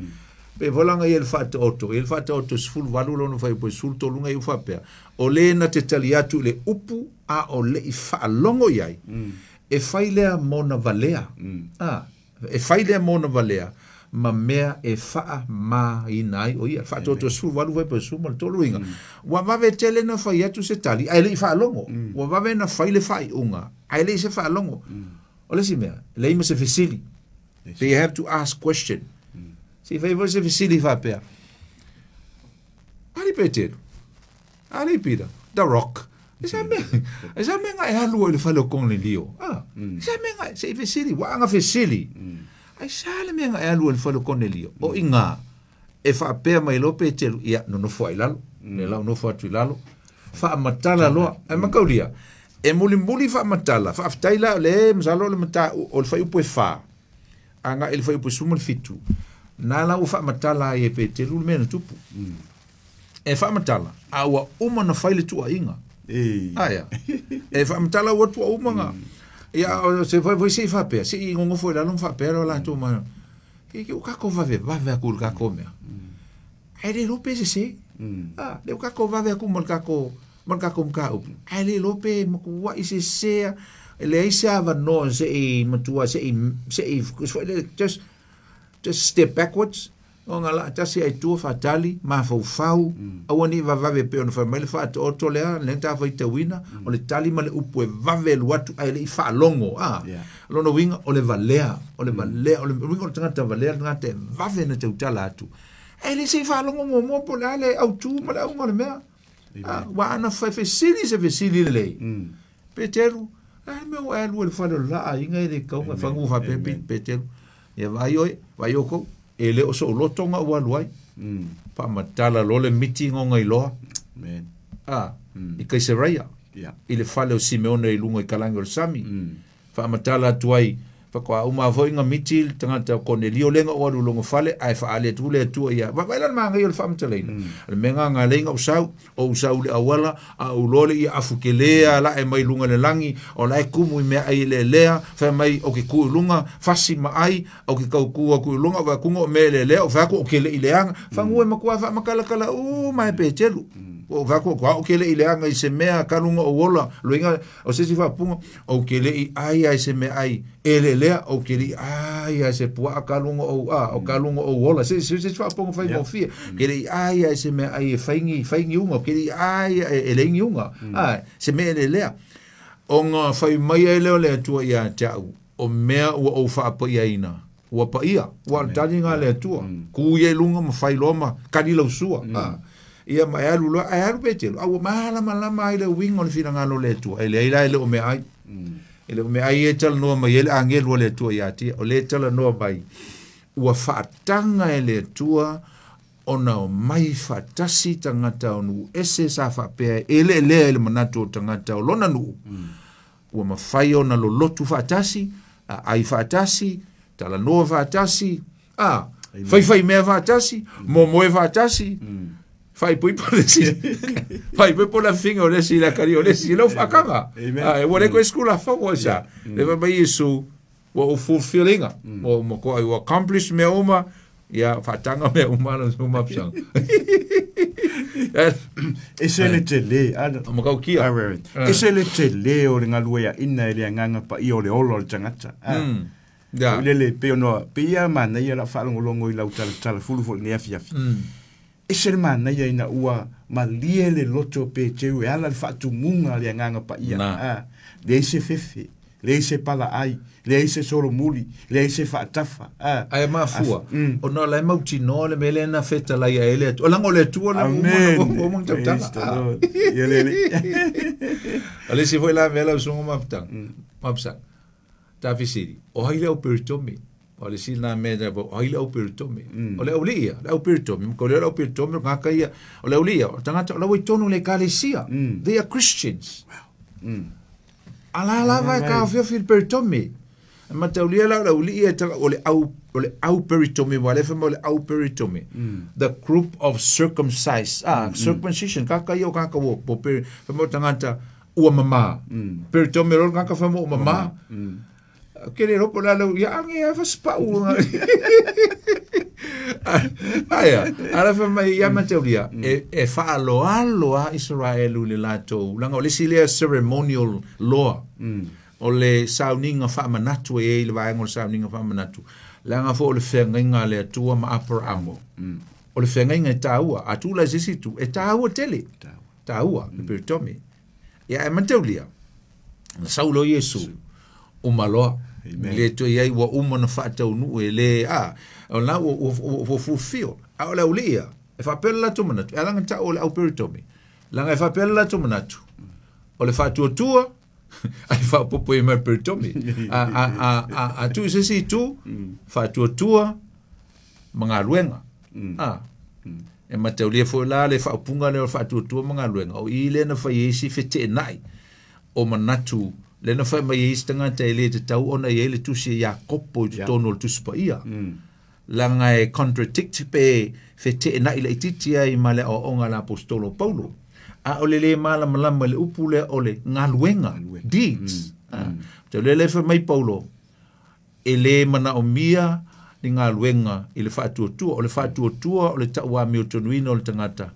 [SPEAKER 1] Pei foi la ona i ai le faataoto, e i ai le faataoto 18 lona fuaiupu e 13 ga i u faapea, o le na te tali atu i le upu a o le i faalogo i ai, E fai lea mona valea, a, e fai lea mona valea ma mea e faamāina ai o ia. Faatoatoa 18 fai pa 13 uiga. Ua vave tele na fai atu se tali, ae le i faalogo. Ua vave na fai le faaiuga, ae le i se faalogo. O le isi mea, leai ma se fesili. They have to ask question. Se i fai foi se fesili faapea. Ali Peteru, Ali Peter, The Rock. E sa mea, e sa mea nga e alu ai le fale o Konelio. Ah, e sa mea nga, se i fesili, ua aga fesili. Ai sa le mea nga e alu ai le fale o Konelio. O inā, e faapea mai loa Peteru, ia, nonofo ai i lalo. Le lau nofo atu i lalo. Faamatala loa. Ae mataulia, e mulimuli faamatala, faafetai la o le, masalo o le mata, o le fuaiupu e 4, agai i le fuaiupu e 17, na la ua faamatala ai e Peteru le mea na tupu. E faamatala, a ua uma na fai le tuuaiga. Aia. E faamatala ua atu ua uma na. Ia, o se fai foi se i faapea, se i nonofo i lalo ma faapea loa latou ma, Ke o kako vave vave aku le kako mea. Ai le lope se se. Ah, le kako vave aku mo kako mo kako mka upu. Ai le lope mo ku wa ise se le ise ava no se i matua se i se i just step backwards. O ngala tasi ai tua fatali ma faufau aua ni vavave pe ona fai mai le faatoto lea le ta fai tauina o le tali ma le upu e vave alu atu ae le i faalogo a lona uiga o le valea o le valea o le uiga o le tagata valea le tagata e vave na tautala atu ae le se i faalogo muamua po o le a le autū ma le auga o le mea ua ana fai fesili se fesili lelei Peteru ai mea ua e alua i le fale o le laa aiga e le kauga fagu faapea Peteru ia vaai oe vaai oukou e le o so'u loto ga ua alu ai faamatala loa le miti goga iloa a i Kaisaraia i le fale o Simeone i luga i kalagi o le sami faamatala atu ai faatoa uma foi ga miti le tagata o Konelio lega ua alu i loga fale ae faaali atu le Atua ia vaavaai la le magaia o le faamatalaina o le mea gaga lei ga ou sau o ou sau i le auala a ou loa le ia afu kelē a laʻe mai luga i le lagi o la e kumu i meaai eleelea fai mai o ke ku i luga fasi ma ai o ke kaukū aku i luga o vakuga o mea eleelea o fai aku o ke leʻi leaga fagua e makuā faamakalakala uma e Petelu o vaku o o ke leʻi leaga i se mea kaluga o ola loiga o se isi faapuga ou ke leʻi ai ai se mea ai eleelea ou ke leʻi ai ai se puaa kaluga ou a o kaluga ou ola se se se faapuga fai mofia ke leʻi ai ai se mea ai e faigi faigi uga ke leʻi ai e leigi uga a se mea eleelea ona fai mai ai lea o le Atua ia te au o mea ua ou faapaiaina ua paia ua le taliga le Atua ku ia i luga ma fai loa ma kali lau sua ia ma e alu loa ae alu Petelu a ua malamalama ai le uiga o le finagalo o le Atua e leai la e le o mea ai e le o mea ai e talanoa mai ai le agelu o le Atua ia te ia o le talanoa mai ua faataga e le Atua ona o mai faatasi tagata o nuu ese sa faapea e eleelea i le manatu o tagata o lona nuu ua mafai ona lolotu faatasi ai faatasi talanoa faatasi a faifai mea faatasi momoe faatasi faipuipo le si faipuipo la finga o le si la kari o le si lau faakaga ua le koe skula fau o sa le fai mai Iesu ua ou fulfillinga ua makoa ua accomplish mea uma ia faataga mea uma la uma pisaga
[SPEAKER 2] E se le tele ana
[SPEAKER 1] o makaukia
[SPEAKER 2] e se le tele o le galue aʻina e le agaga paia o le ola o le tagata
[SPEAKER 1] Ya.
[SPEAKER 2] Le le pe ono pe ia manaia la faalogologo i lau talatala fulu foʻi lenei afiafi e se le manaia ina ua malie le loto Peteru e ala le faatumuga le agaga paia leai se fefe leai se palaai leai se solomuli leai se faatafa
[SPEAKER 1] ae mafua ona o lae mautinoa le mea lea na fetalai ai le Atua o laga o le Atua le uma tautala
[SPEAKER 2] ia le
[SPEAKER 1] o le isi foi la mea lau susuga mafutaga mapusaga tafesili o ai le au peritomi o le isi lena mea o ai le au peritomi o le aulii ia le au peritomi ma le au peritomi o tagata ia o le aulii ia o tagata o laua i tonu i le ekalesia they are Christians ala lava e taofiofi le peritomi e mataulia la o le aulii ia o le au o le au peritomi ua le fai mai o le au peritomi the group of circumcised circumcision kaka ia o kaka ua po peri fai mai o tagata ua mamā peritomi o le kaka fai mai ua mamā ke le ropo la lau ia ange ia fasipau aia ala fai mai ia mataulia e faaloalo a Israelu i le latou laga o le isi lea ceremonial law o le sauniga faamanatu e ai le vaega o le sauniga faamanatu leaga foi o le feagaiga a le Atua ma Aparaamo o le feagaiga e taua a tuu la i se isi itu e taua tele taua le peritomi ia ae mataulia na sau loa Iesu uma loa le toe iai ua uma na faataunuu e le a o la ua fulfill a o le aulii ia e faapea le latou manatu e ala ona tau o le au peritomi laga e faapea le latou manatu o le faatuatua ai faapopo i mai peritomi a tuu i se isi itu faatuatua ma galuega a e mataulia foi la le faaupuga lea o le faatuatua ma galuega o i lea na fai ai isi feteenai o manatu lea na fai mai ai isi tagata e lē tatau ona i ai le tusi e Iakopo i totonu o le tusi paia laga e contradict pe feteenai laitiiti ai ma le aoaoga a le apostolo o Paulo a o le lē malamalama i le upu lea o le galuega deeds tau lea le fai mai Paulo e lē manaomia ni galuega i le faatuatua. O le faatuatua o le tauamiotonuina o le tagata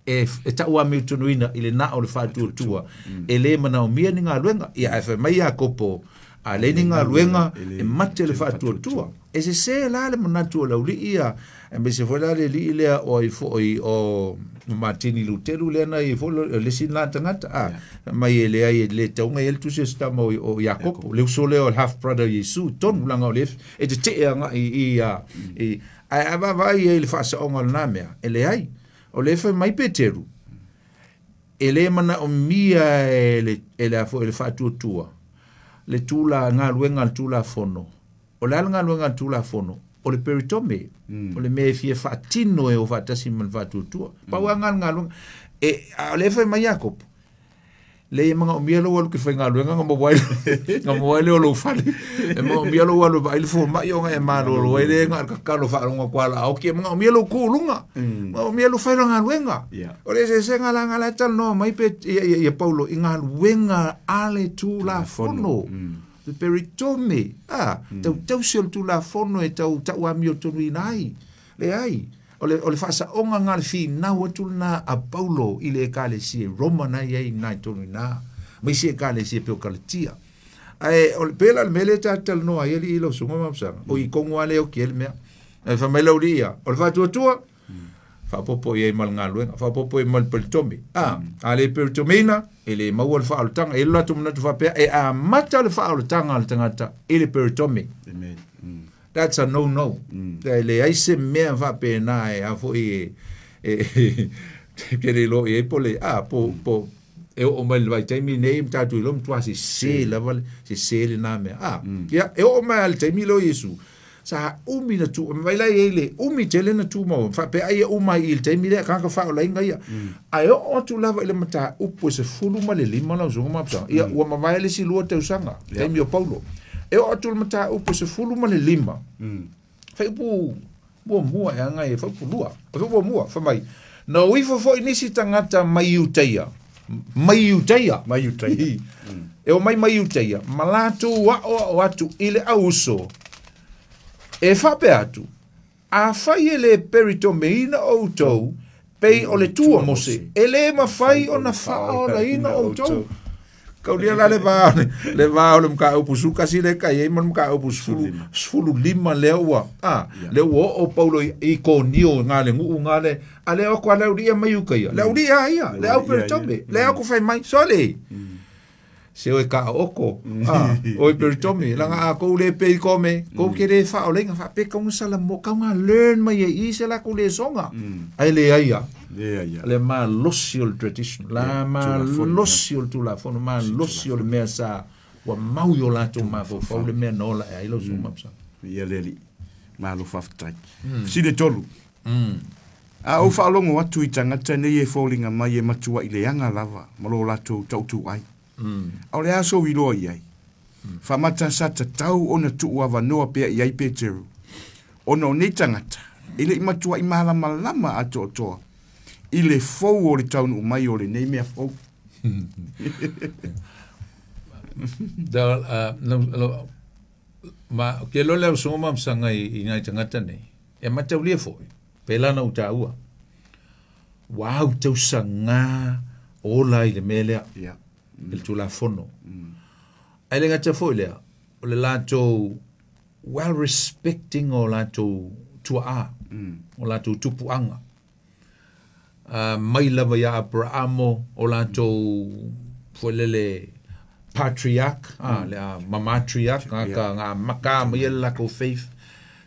[SPEAKER 1] e tauamiotonuina i le na o le faatuatua e lē manaomia ni galuega. Ia ae fai mai Iakopo, a leai ni galuega e mate le faatuatua. E sesē la le manatu o le auli'i ia, aemaise foi la le ali'i lea o ai fo'i o Matini Lutelu lea na i foi le isi lena tagata a mai e leai e lē tauga i ai le tusi a se tama o Iakopo, le uso lea o le half brother o Iesu tonu laga o le e tete'e aga'i i i ae a vaavaai ai i le faasaoga o lenā mea e leai. O le fai mai Peteru e lē manaomia e le e le a foi le faatuatua le tula galuega a le Tulafono. O le a le galuega a le Tulafono? O le peritome, o le mea e fia faatino e o faatasi ma le faatuatua. Pau lava le galuega e a o le fai mai Iakopo, leai e manaomia lou alu e te faigaluega na maua ai lea o lou fale. E manaomia lou alu e vaai le fomai ona e malolo ai lea na o le tatalo faalogo atu lava o le a oti. E manaomia lou tu i luga, manaomia lou fai o le galuega. O le eseesega la na la e talanoa mai pe ia Paulo i galuega a le Tulafono. Le peritome, a, tautausi o le Tulafono e tau tauamiotonuina ai. Leai, o le faasaoga na le finau atu lena a Paulo i le ekalesia i Roma na i ai i tonu ina, ma isi ekalesia pe o Kalatia. Ae, o le pela le mea lea ta talanoa ai alii i lau susuga ma Mapusaga, o i kogu lava lea o ki ai le mea. Ae fai mai le auli'i ia, o le faatuatua, faapopo i ai ma le galuega, faapopo i ai ma le peritome. A, a le peritomeina, e le maua le faaolataga. E i ai le latou manatu faapea, e amata le faaolataga a le tagata i le peritome.
[SPEAKER 2] Amen.
[SPEAKER 1] That's a no-no. E leai se mea faapena e a foi e ke le iloa i ai po le a po po e oo mai le vaitaimi nei ma tatou iloa matua sesē lava le sesē lenā mea a ia e oo mai lava i le taimi lea o Iesu sa umi na tu mai la i ai le umi tele na tumau faapea ai e uma ai i le taimi lea tagata faaolaina ia ae oo atu lava i le mataupu e 15 lau susuga ma Mapusaga ia ua mavae le isi 2 tausaga taimi o Paulo e oo atu i le mataupu e 15 faiupu muamua e aga e faiupu lua o faiupu muamua fai mai na o ifo foi nisi tagata mai Iutaia mai Iutaia
[SPEAKER 2] Mai Iutaia.
[SPEAKER 1] E o mai mai Iutaia ma latou aoao atu i le auuso e faapea atu afai e lē peritomeina outou pei o le tu a Mose e lē mafai ona faaolaina outou. Kaulia la le va le va o le mataupu 11 le kai ai ma le mataupu 15 lea ua a lea ua oo Paulo i Konio ngā le nuu ngā le a le o kwa le auli'i mai Iutaia le auli'i a ia le au peritome le au ku fai mai sole se oe ka oko a oi peritome langa a kou le pe i kome kou ke le faaolaina faapea kauga sala mo kauga learn mai e i se lakou le soga ai le ai ia
[SPEAKER 2] Le ia.
[SPEAKER 1] Le malosi o le tradition, la malosi o le Tulafono, malosi o le mea sa ua mau i o latou mafaufau le mea na ola e ai lau susuga Mapusaga.
[SPEAKER 2] Ia le alii. Malo faafetai. Fesili tolu. A ou faalogo atu i tagata nei e foliga mai e matua'i leaga lava ma lo latou tautu'ai. A o le a sou iloa i ai? Faamata sa tatau ona tuu avanoa pea i ai Peteru. Ona o nei tagata, e le'i matua'i malamalama atoatoa i le fou o le taunuu mai o lenei mea fou.
[SPEAKER 1] Da ma ke lo le usuga Mapusaga i nai tagata nei e mataulia foi pela na utaua ua au tausaga ola i le mea lea i le Tulafono. Ae le gata foi lea o le latou well respecting o latou tua'a o latou tupu'aga mai lava ia Aperamo o latou foi lele patriarch le ma matriarch ka ngā maka mai le latou faith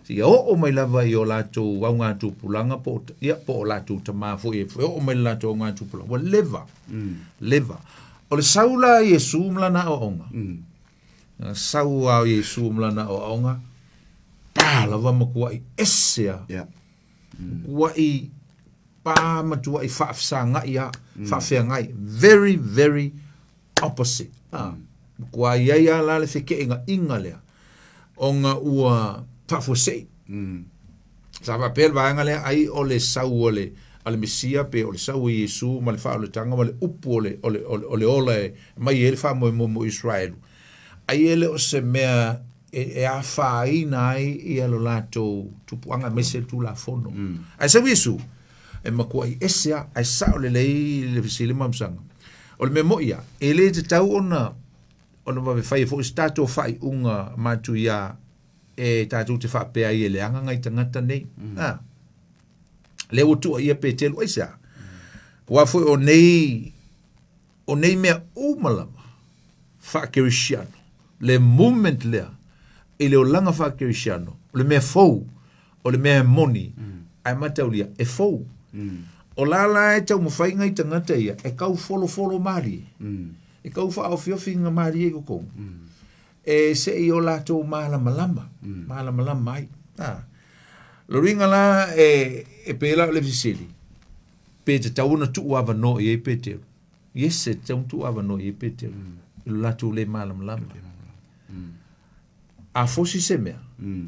[SPEAKER 1] ia oo mai lava i o latou augatupulaga po ia po o latou tamā foi e oo mai le latou augatupulaga ua leva leva. O le sau la Iesu ma lana aoaoga sau a Iesu ma lana aoaoga pa lava matua'i ese a matua'i pa matua'i faafesaga'i a faafeagai very very opposite matuai ai a la le feke'ega'iga lea ona ua faafuase'i. Sa faapea le vaega lea ai o le sau o le a le Mesia pe o le sau o Iesu ma le faaolataga ma le upu o le o le o le ola e mai ai le faamoemoe mo Israelu ai e le o se mea e afaina ai ia lo latou tupuaga aemaise le Tulafono. Ae sau Iesu, e matuai ese lava, ae sao lelei le fesili ma masaga. O le mea mo'i lava, e lē tatau ona vave faia foi se tatou faaiuga matuia e tatou te faapea ai e leaga nai tagata nei. Lea ua tuuaia Petelu aisea? Aua foi o nei mea uma lava faakerisiano, le movement lea i le olaga faakerisiano, o le mea fou, o le mea e moni, ae mataulia e fou. O la e taumafai nai tagata ia e tau folofolo malie, e tau faaofiofi malie i totonu, e se'i o latou malamalama, malamalama ai. Lo luiga la e pei la o le fesili, pe tatau ona tuu avanoa i ai Petelu. Yes, e tatau ona tuu avanoa i ai Petelu, i lo latou le malamalama. A fosi se mea,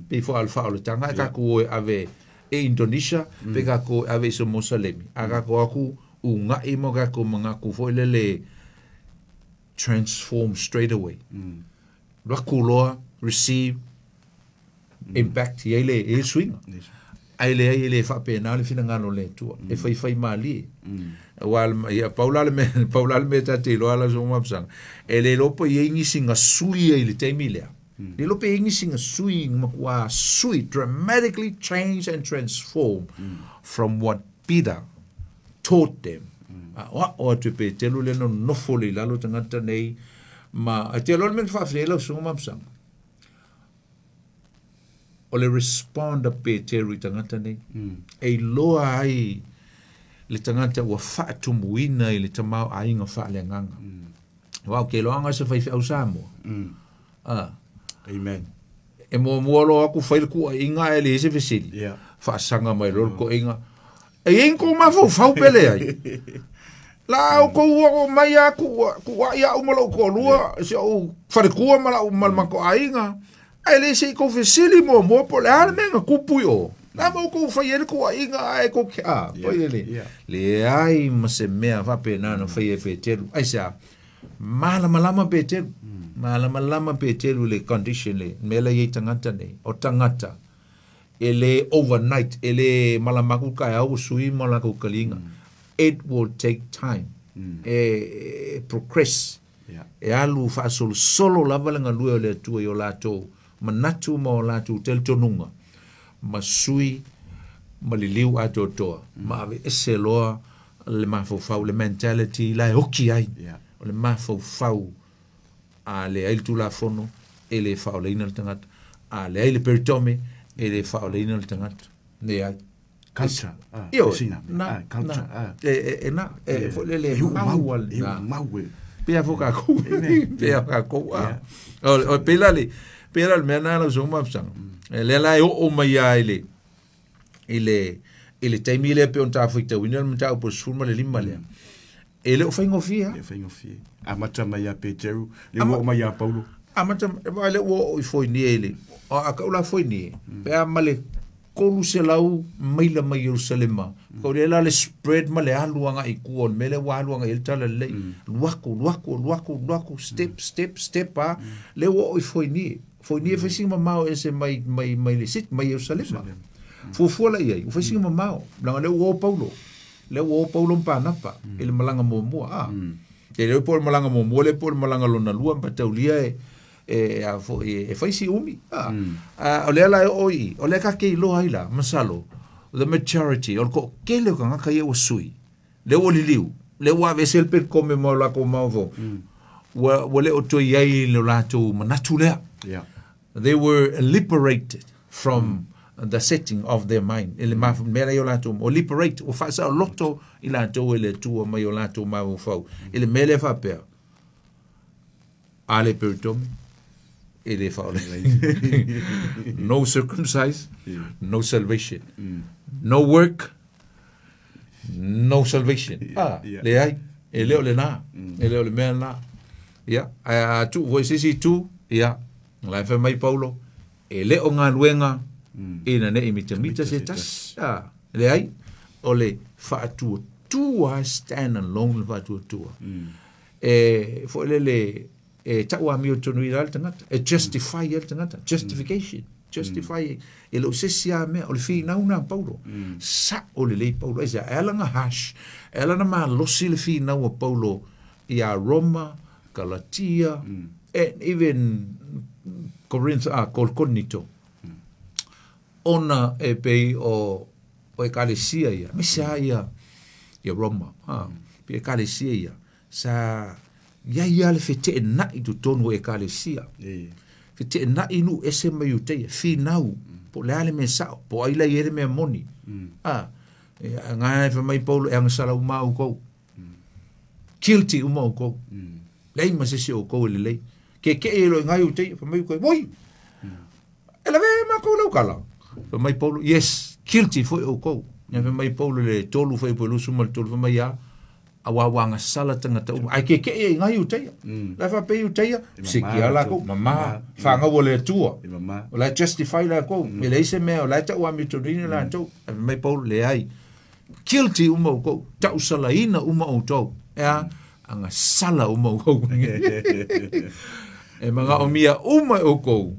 [SPEAKER 1] pe fo al faaolataga e takou o e ave e Indonesia, pe takou e ave i Samosalemi, a takou aku uga'i ma takou magaku foi lele transform straight away. Alu loa, receive, impact, i ai le suiga. Ae leai e le faapena le finagalo o le Atua, e faifai malie. Aua ia pau la le mea, pau la le mea ta te iloa la so mapasaga. E le iloa po i ai nisi ga sui ai i le taimi lea. Le iloa pe i ai nisi ga sui, matua sui, dramatically change and transform from what Peter taught them. O atu e Petelu le nonofo le i lalo tagata nei, ma e te iloa le mea na faafetai lau susuga mapasaga. O le respond a Petelu i tagata nei, e iloa ai le tagata ua faatumuina i le tamaoaiga faaleagaga. Aua ou te iloaga se faifeau Samoa.
[SPEAKER 2] Amen.
[SPEAKER 1] E muamua loa aku fai le kuaiga ae leai se fesili. Faasaga mai loa le toaiga. E iai ni kou mafaufau pe leai. La au kou oo mai a kuai au ma lou toalua, si ou faletua ma lau ma le matou aiga. Ae le se i kou fesili muamua po o le a le mea na tupu i o. La ma outou fai ai le kuaiga ae kou ke a. Poi le. Leai ma se mea faapena na faia e Petelu. Aisea? Malamalama Petelu. Malamalama Petelu le condition le mea la i ai tagata nei. O tagata e le overnight, e le malamaku taeao ua sui ma latou taliga. It will take time. E progress. E alu faasolosolo lava le galue o le Atua i o latou manatu ma o latou talitonuga, ma sui ma liliu atoatoa, ma aveese loa le mafaufau, le mentality la e oki ai. O le mafaufau a leai le Tulafono, e le faaolaina le tagata. A leai le peritome, e le faaolaina le tagata. Leai.
[SPEAKER 2] Culture.
[SPEAKER 1] Ioe,
[SPEAKER 2] sina.
[SPEAKER 1] Na,
[SPEAKER 2] Culture.
[SPEAKER 1] Na. E na, e foi lele
[SPEAKER 2] E uu
[SPEAKER 1] mau
[SPEAKER 2] mau,
[SPEAKER 1] al-
[SPEAKER 2] e uu
[SPEAKER 1] na.
[SPEAKER 2] mau e.
[SPEAKER 1] Pea fo kākou.
[SPEAKER 2] Amen.
[SPEAKER 1] Pea kākou, ah. O pela le, pela le mea nā lau susuga mapasaga. E lea la e oo mai ai i le taimi lea pe ona tafaitauina le mataupu o le 15 lea. E le o faigofie lava.
[SPEAKER 2] E faigofie. Amata mai ia Peteru, le ua oo mai ia Paulo.
[SPEAKER 1] Amata, e le ua oo i Foinie i le, o a kau la Foinie, pe a ma le 300 maila mai Ierusalema. Kau le la le spread ma le alu anga i kua, o le mea lea ua alu anga i le tala lelei. Luaku, luaku, luaku, luaku, step, step, step, a. Le ua oo i Foinie. Foinie fai sina mamao ese mai, mai, mai le sit, mai Ierusalema. Fuafua la i ai, ua fai sina mamao. Leaga lea ua o Paulo. Lea ua o Paulo ma Panapa, i le malaga muamua, a. Te leo po o le malaga muamua, le po o le malaga lona lua, ma taulia e a foi, e fai si umi. A, o lea la e oo i, o lea ka ke iloa ai la, masalo, the majority, o le toatele o tagata ia ua sui, lea ua liliu, lea ua aveese le pelikome ma o latou maofo. Ua le o toe i ai le latou manatu lea. They were liberated from the setting of their mind. E le mea la i o latou, o liberate, o faasaoloto i latou e le Atua mai o latou mafaufau. I le mea lea faapea, a le peritome, e le faaola. No circumcise, no salvation. No work, no salvation. Leai, e le o le nā, e le o le mea nā. Ia, a tu foi se isi tu, ia, la e fai mai Paulo, e le o galuega ina nei mitamita se tasi. Leai, o le faatuatua, stand alone le faatuatua. E foi lele E tau a mio tonu i le tagata e justify ai le tagata, justification, justify e le o se isi lava mea o le finau lena a Paulo. Sa'o lelei Paulo aisea? E ala ona harsh, e ala ona malosi le finau a Paulo iā Roma, Galatia, and even Corinth, Korinito, ona e pei o Ekalesia ia, aemaise lava ia Roma, pei Ekalesia ia, sa iai lava le feteenai i totonu o Ekalesia. Feteenai nuu ese ma Iutaia, finau, po o le a le mea sao, po o ai la e i ai le mea moni. Ga e fai mai Paulo, e agasala uma lava outou. Guilty uma outou. Leai ma se isi o outou e lelei. Kekeʻi ai loa i ina Iutaia, fai mai outou, oi, e lavea ai matou i lau tala. Fai mai Paulo, yes, guilty foi outou. Ia fai mai Paulo i le 3 fuaiupu e 23, fai mai, a, auā ua agasala tagata uma. Ae kekeʻi ai i ina Iutaia. La e faapea Iutaia, sikia lakou, mama, fanau a le Atua. O la e justify lakou, e leai se mea, o la e tau amiotonuina latou. Ae fai mai Paulo, leai. Guilty uma outou, tausalaina uma outou. E a, agasala uma outou. E manaomia uma e outou.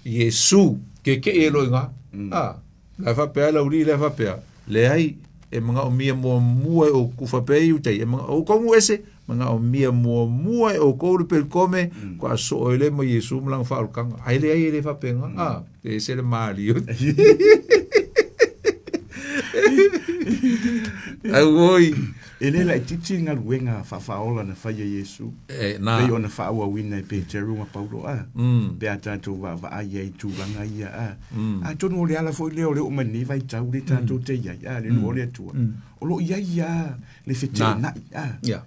[SPEAKER 1] Iesu, kekeʻi ai loa i ina. A, la e faapea le aualii lea faapea, leai, e manaomia muamua e outou, faapea Iutaia, e mana, outou nuu ese, manaomia muamua e outou le pelikome, faatoa soo ai lea ma Iesu ma lana faaolataga. Ae leai e le faapena, a, e ese le malie. Auoi.
[SPEAKER 2] E le laitiiti le galuega faafaaola na fai e Iesu,
[SPEAKER 1] E, na.
[SPEAKER 2] pei ona faaauauina e Peteru ma Paulo, a, pe a tatou vaavaai ai i tulaga ia, a. Atonu o le ala foi lea o le oo mai lenei vaitau le tatou te i ai, a, le nuu o le Atua, o lo o i ai lava le feteenai, a.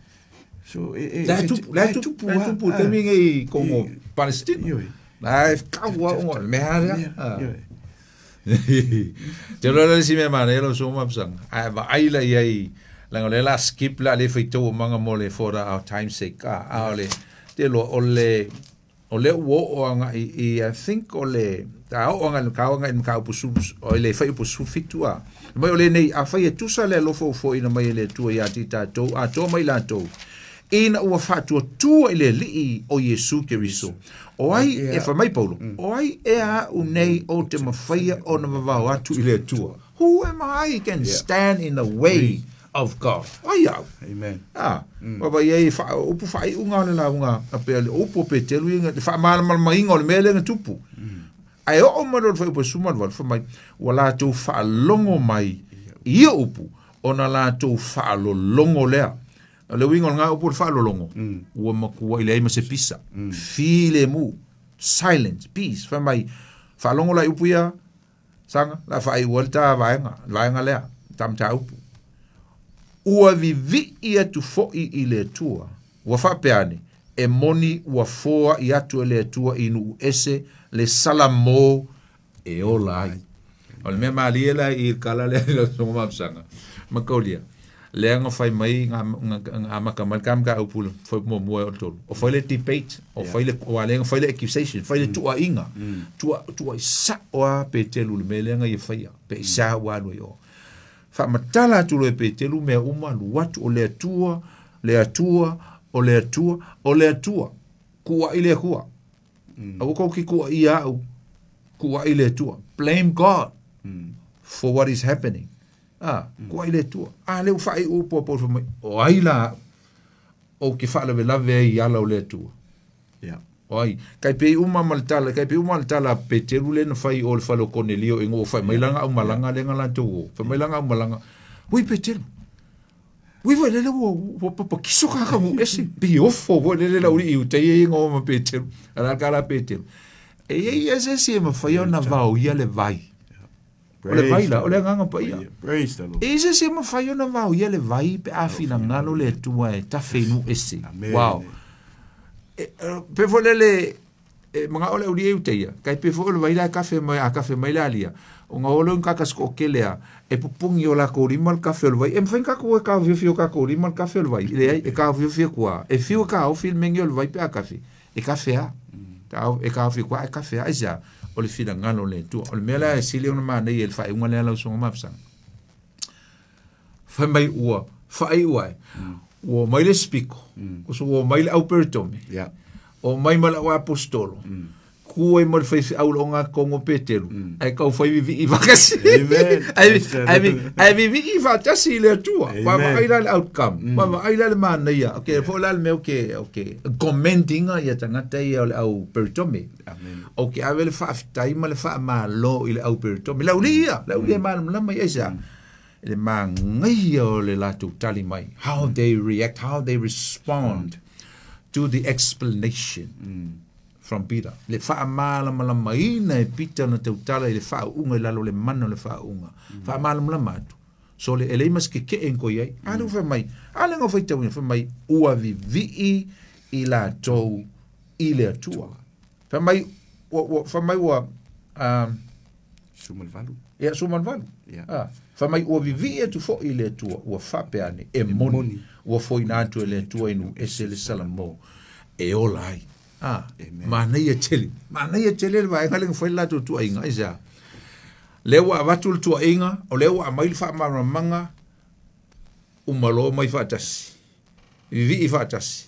[SPEAKER 2] So, e, e,
[SPEAKER 1] La e tupu, la e tupu, la e tupu i taimi nei i Kongo, Palestina.
[SPEAKER 2] Ioe.
[SPEAKER 1] La e kau a unga, le mea lea.
[SPEAKER 2] Ioe.
[SPEAKER 1] Te loa le isi mea manaia lau susuga Mapusanga, ae vaai la i ai, leaga o lea o le a skip le a le faitau o maga mo le for our time sake, a, a o le, te loa o le, o lea ua oo agai i, I think o le, a oo agai, ka oo agai i le mataupu o le fuaiupu 17, a. Mai o lenei, afai e tusa le alofa ua foaina mai e le Atua ia te i tatou, atoa ma i latou, ina ua faatuatua i le Alii o Iesu Keriso. O ai, e fai mai Paulo, o ai ea a'u nei ou te mafaia ona vavao atu i le Atua? Who am I can stand in the way of God? O ai a'u?
[SPEAKER 2] Amen.
[SPEAKER 1] A, vaavaai ai, upu faaiuga o le lauga a pea, le upu a Peteru ia, le faamalamalamaina o le mea lea na tupu. Ae oo mai loa i le fuaiupu e 18, fai mai, ua latou faalogo mai i ia upu, ona latou faalologo lea. O le uiga o lena upu o le faalologo, ua matuai leai ma se pisa, filemu, silent, peace. Fai mai, faalogo la i upu ia, saga, la faaiu ai le ta vaega, le vaega lea, ta mataupu. Ua vivii atu foi i le Atua, ua faapea ane, e moni ua foai atu e le Atua i nuu ese le salamo e ola ai. O le mea malie la i le kala lea i lau susuga Mapusanga, ma Kaulia, lea na fai mai, na amata mai le ta mataupu i le fuaiupu muamua e oo i le tolu. O fai le debate, o fai le, aua lea na fai le accusation, fai le tuuaiga, tuuai sao lava Peteru i le mea lea na ia faia, pe i sa ua alu ai o. Faamatala atu loa e Peteru mea uma, alu atu o le Atua, le Atua, o le Atua, o le Atua, kuuai le Atua. Aua kou te kuuaia a'u, kuuai le Atua. Blame God for what is happening. A, kuuai le Atua. A lea ua faaiu upu a Paulo fai mai, o ai la a'u ou te faalavelave ai i ala o le Atua? O ai? Tai pei uma ma le tala, tai pei uma le tala a Peteru lea na fai i o i le fale o Konelio ina ua fai mai lana aumalaga lea na latou o. Fai mai lana aumalaga, Ui Peteru, ui foi lele ua, ua papakiso kaka nuu ese, pei ofo foi lele le aualii Iutaia ia na o ma Peteru. A o le a le tala a Peteru? E i ai ia se isi e mafai ona vaoia le vai. O le vai la, o le Agaga Paia. E i ai se isi e mafai ona vaoia le vai pe a finagalo le Atua e tafe i nuu ese. Wow. E, pe foi lele, e manao le aualii ia Iutaia, tai pei foi o le vai la e kafe mai, a kafe mai le alia, ona o lea o ni tagata se toatele lava, e pupugi i o latou lima le kafe o le vai. E mafai ona tatou o e taofiofi i o tatou lima le kafe o le vai? Leai, e taofiofi atu lava. E fiu e taofi le mea o le vai pe a kafe, e kafe lava. E taofi atu lava ae kafe lava. Aisea? O le finagalo o le Atua. O le mea la e sili ona manaia i le faaiuga lea lau Susuga Mapusanga, fai mai ua faaiu ai, ua omai le isi pito, ua omai le au peritome, O mai ma le au aposetolo, ku ai ma le faifeau le ogatogo o Petelu, ae taufai vivi'i faatasi. Ae vivi'i faatasi i le Atua. Vaavaai la le outcome, vaavaai la le manaia. Okay, foi la le mea okay, commending ia tagata ia o le au peritome. O ke ave le faafetai ma le faamalo i le au peritome. Le auli'i ia, le auli'i e malamalama i ai sea. Le magaia o le latou tali mai. How they react, how they respond to the explanation from Peter. Le faamalamalamaina e Pita na tautala i le faauuga i lalo o le mana o le faauuga. Faamalamalama atu. So le e leai ma se keke'e na toe i ai. A lea ua fai mai, a lea na faitauina, fai mai, ua vivii i latou i le Atua. Fai mai, ua, fai mai ua,
[SPEAKER 2] 18.
[SPEAKER 1] Ia, 18. Ah, fai mai ua vivii atu foi i le Atua, ua faapea ane, e moni, ua foina atu e le Atua i nuu ese le Salamo e ola ai. Ah, manaia tele. Manaia tele le vaega lea na fai le latou tuuaiga, aisea? Lea ua avatu le tuuaiga, o lea ua aumai le faamalamalamaga, uma loa omai faatasi, vivii faatasi,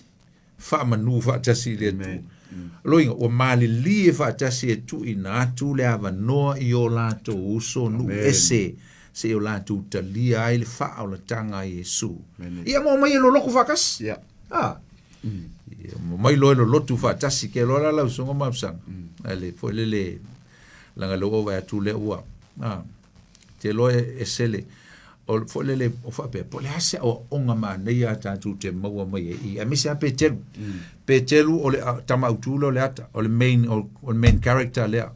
[SPEAKER 1] faamanu faatasi i le Atua. Loiga, ua malilie faatasi e tuuina atu le avanoa i o latou uso nuu ese seia o latou talia ai le faaolataga a Iesu. Ia ma omai e lolotu faatasi. Ah. Ia, ma omai loa e lolotu faatasi ke loa la lau susuga ma Apisaga. Ai le foi lele laga le ua vaai atu lea ua te loa e sele o foi lele o faapea po o le a se aoaoga manaia a tatou te maua mai ai i aemaise lava Petelu. Petelu o le tama autu lea o le ata, o le main, o le main character lea.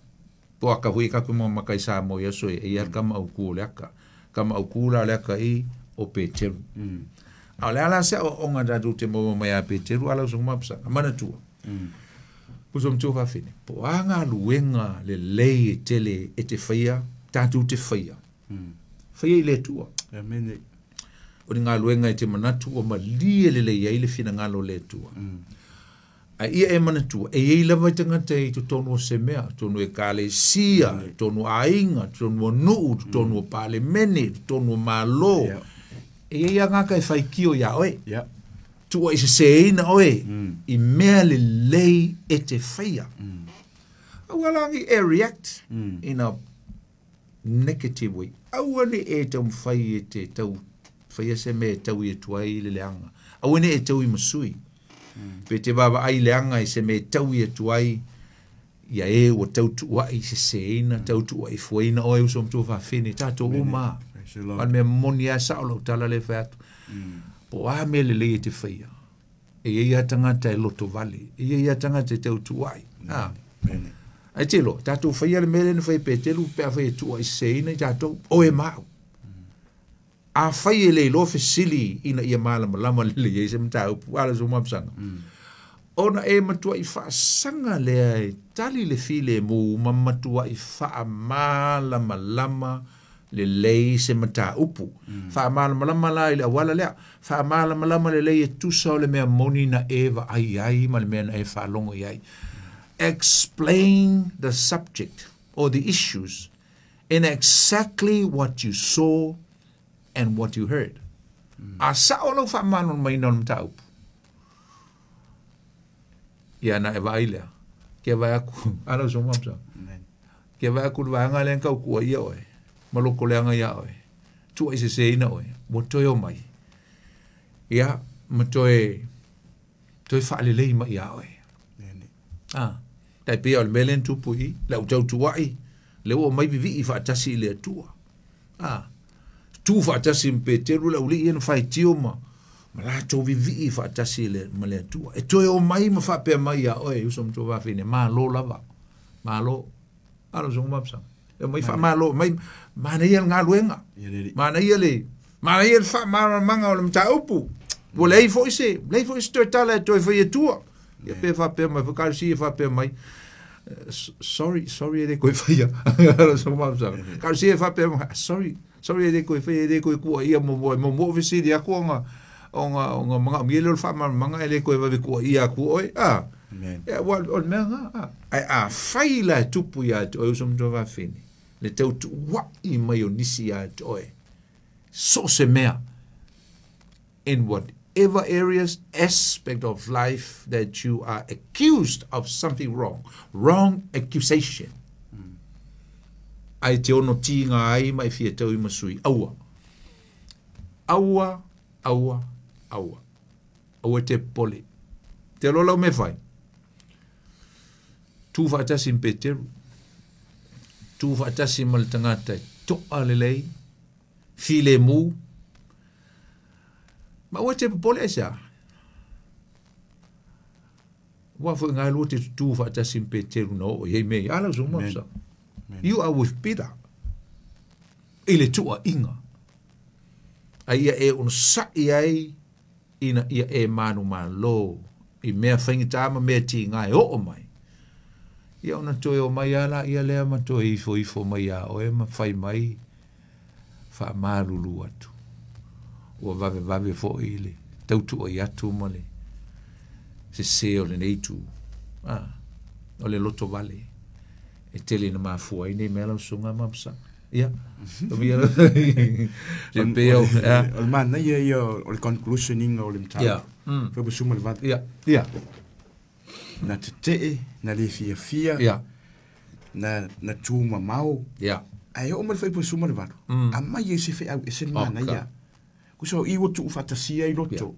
[SPEAKER 1] Po o aka foi e tatou mau matai Samoa i aso ia, e i ai le tama autu o le aka. Tama autu la o le aka i o Petelu. A o le a la se aoaoga tatou te maua mai ia Petelu a lau susuga Mapusaga? Manatua, uso matua fafine, po o a galuega lelei e tele e te faia, tatou te faia, faia i le Atua.
[SPEAKER 2] Amene.
[SPEAKER 1] O ni galuega e te manatu ua malie lelei ai le finagalo o le Atua. Ae ia e manatua, e i ai lava tagata i totonu o se mea, totonu o ekalesia, totonu o aiga, totonu o nuu, totonu o palemene, totonu o malo. E i ai tagata e faitio iā oe. Tuuaiseseina oe i mea lelei e te faia. Aua la ne i e react in a negative way. Aua ne i e taumafai e te tau faia se mea e taui atu ai le leaga. Aua ne i e taui ma sui. Pe te vaavaai leaga i se mea e taui atu ai ia e ua tau tuuai seseina, tau tuuai fuaina oe uso matua fafine, tatou uma.
[SPEAKER 2] Praise the Lord.
[SPEAKER 1] O le mea moni lava sao lau tala lea e fai atu. Po o a mea lelei e te faia, e i ai lava tagata e lotovale, e i ai lava tagata e tau tuuai.
[SPEAKER 2] Amen.
[SPEAKER 1] Ae te iloa, tatou faia le mea lea na fai e Petelu pe afai e tuuaiseseina i tatou, oe ma au. Afai e le iloa fesili ina ia malamalama lelei ai se mataupu, a le uso Mapusaga, ona e matuai faasaga lea e tali le filemu ma matuai faamalamalama lelei se mataupu. Faamalamalama la i le auala lea, faamalamalama lelei e tusa o le mea moni na e vaai ai ma le mea na e faalogo i ai. Explain the subject or the issues in exactly what you saw and what you heard. A sao lau faamalamalamaina o le mataupu, ia na e vaai lea, ke vaai aku, a lau susuga Mapusaga, ke vaai aku i le vaega lea na tau tuuaia oe, ma loko leaga iā oe, tuuaiseseina oe, ua toe omai, ia, ma toe, toe faalelei mai iā oe. Ah, tai pei o le mea lea na tupu i i, le au tau tuuai, lea ua omai vivii faatasi i le Atua. Ah, tu faatasi ma Petelu le auli'i ia na faitio ma, ma latou vivii faatasi le, ma le Atua. E toe omai ma faapea mai iā oe, uso matua fafine, malo lava, malo. A lau susuga Mapusaga. E omai faamalo mai, manaia le galuega, manaia le, manaia le faamalamalamaga o le mataupu. Ua leai foi se, leai foi se toe tala e toe fai atua. Ia pe faapea mai foi, Kalusi e faapea mai, sorry, sorry e le koe faia. Lau susuga Mapusaga. Kalusi e faapea mai, sorry, sorry e le koe faia, e le koe kuaia mo mo mo fesili aku ona ona ona manaomia lea o le faamalamalamaga e le koe vave kuaia aku oe. Ah. Ia, ua o le mea lena. Ah. Ae afai la e tupu ia te oe uso matua fafine, le tau tuuai mai o nisi ia te oe, so o se mea, in what whatever areas, aspect of life that you are accused of something wrong, wrong accusation. Ai te ono tinga ai mai fia tau i masui. Aua. Aua, aua, aua. Aua te pole. Te lola o me whai. Tū whaatasi mpeteru. Tū whaatasi ma le tangata to'a lelei. File mu. Ma ua te pole esa. Ua fo ngai lua te tū whaatasi mpeteru na o. Hei mei. Ala usu mapsa. You are with Peter. I le tua inga. A ia e ono sa'i ai ina ia e manu malo. I mea whaingi tāma mea ti ngai o mai. Ia ona toe o mai ala ia lea ma toe ifo ifo mai a oe ma whai mai wha malulu atu. Ua vave vave fo i le tautu o i atu ma le se se o le neitu. Ah, o le loto vale. E tele na mafua i nei mea lau sunga mapsa. Ia. Se peo.
[SPEAKER 2] O le mana ia ia o le conclusion inga o le mtau.
[SPEAKER 1] Ia.
[SPEAKER 2] Fai busuma le vata.
[SPEAKER 1] Ia. Ia.
[SPEAKER 2] Na te tee, na le fia fia.
[SPEAKER 1] Ia.
[SPEAKER 2] Na tūma mau.
[SPEAKER 1] Ia.
[SPEAKER 2] Ai o ma le fai busuma le vata. A mai e se fe au e se mana ia. Kuso i ua tuu fatasia i loto.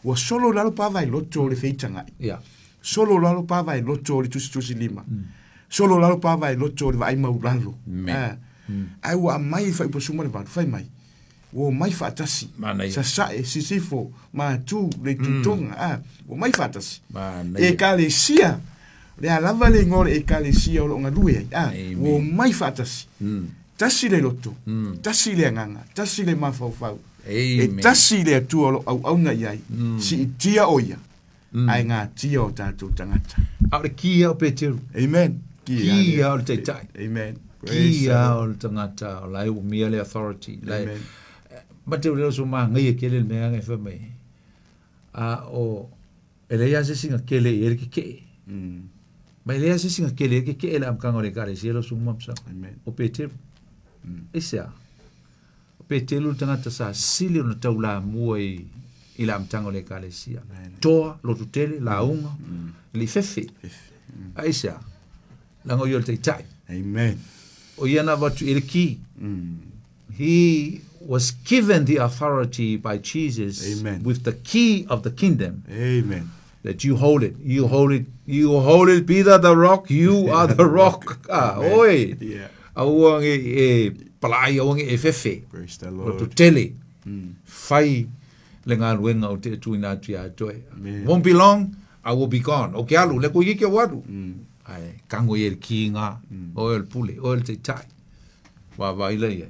[SPEAKER 2] Ua solo lalo pava i loto o le feitanga.
[SPEAKER 1] Ia.
[SPEAKER 2] Solo lalo pava i loto o le tusi tusi lima. Solo lalo pava i loto o le vaai mau lalo. Ai ua mai fai posuma le vatu, fai mai. Ua mai faatasi. Sasae, sisifo, matu, le tutonga. Ua mai faatasi. E kalesia. Le alava le ngore e kalesia o lo ngalue ai. Ua mai faatasi. Tasi le loto. Tasi le anganga. Tasi le mafaufau. E tasi le atua o lo au auna iai. Si itia o ia. Ai ngā tia o tātou tangata.
[SPEAKER 1] A o le kia o Peteru.
[SPEAKER 2] Amen.
[SPEAKER 1] Kia o le taitai.
[SPEAKER 2] Amen.
[SPEAKER 1] Kia o le tangata o lai o mia le authority.
[SPEAKER 2] Amen.
[SPEAKER 1] Ma te ureo so maa ngai e kele le mea ngai whamai. A o e lea se singa kele i ere ke ke. Ma e lea se singa kele e ke ke ele amkanga o le kare si ero sunga mapsa.
[SPEAKER 2] Amen.
[SPEAKER 1] O Peteru. Ese a. O Peteru le tangata sa sili o na tau la mua i la amtanga o le kare sia. Toa, lotu tele, la unga, le fefe. A ese a. Langa o i o le taitai.
[SPEAKER 2] Amen.
[SPEAKER 1] O ia na watu i le ki. He was given the authority by Jesus.
[SPEAKER 2] Amen.
[SPEAKER 1] With the key of the kingdom.
[SPEAKER 2] Amen.
[SPEAKER 1] That you hold it. You hold it. You hold it. Peter the rock. You are the rock. Ah, oi.
[SPEAKER 2] Yeah.
[SPEAKER 1] Aua nge e palai, aua nge e fefe.
[SPEAKER 2] Praise the Lord.
[SPEAKER 1] Lotu tele. Whai le ngā luenga o te tuina atu ia toe. Won't be long, I will be gone. O ke alu, le ko ike waru. Ai, kango i el ki ngā, o el pule, o el te tai. Wa wa ila ia.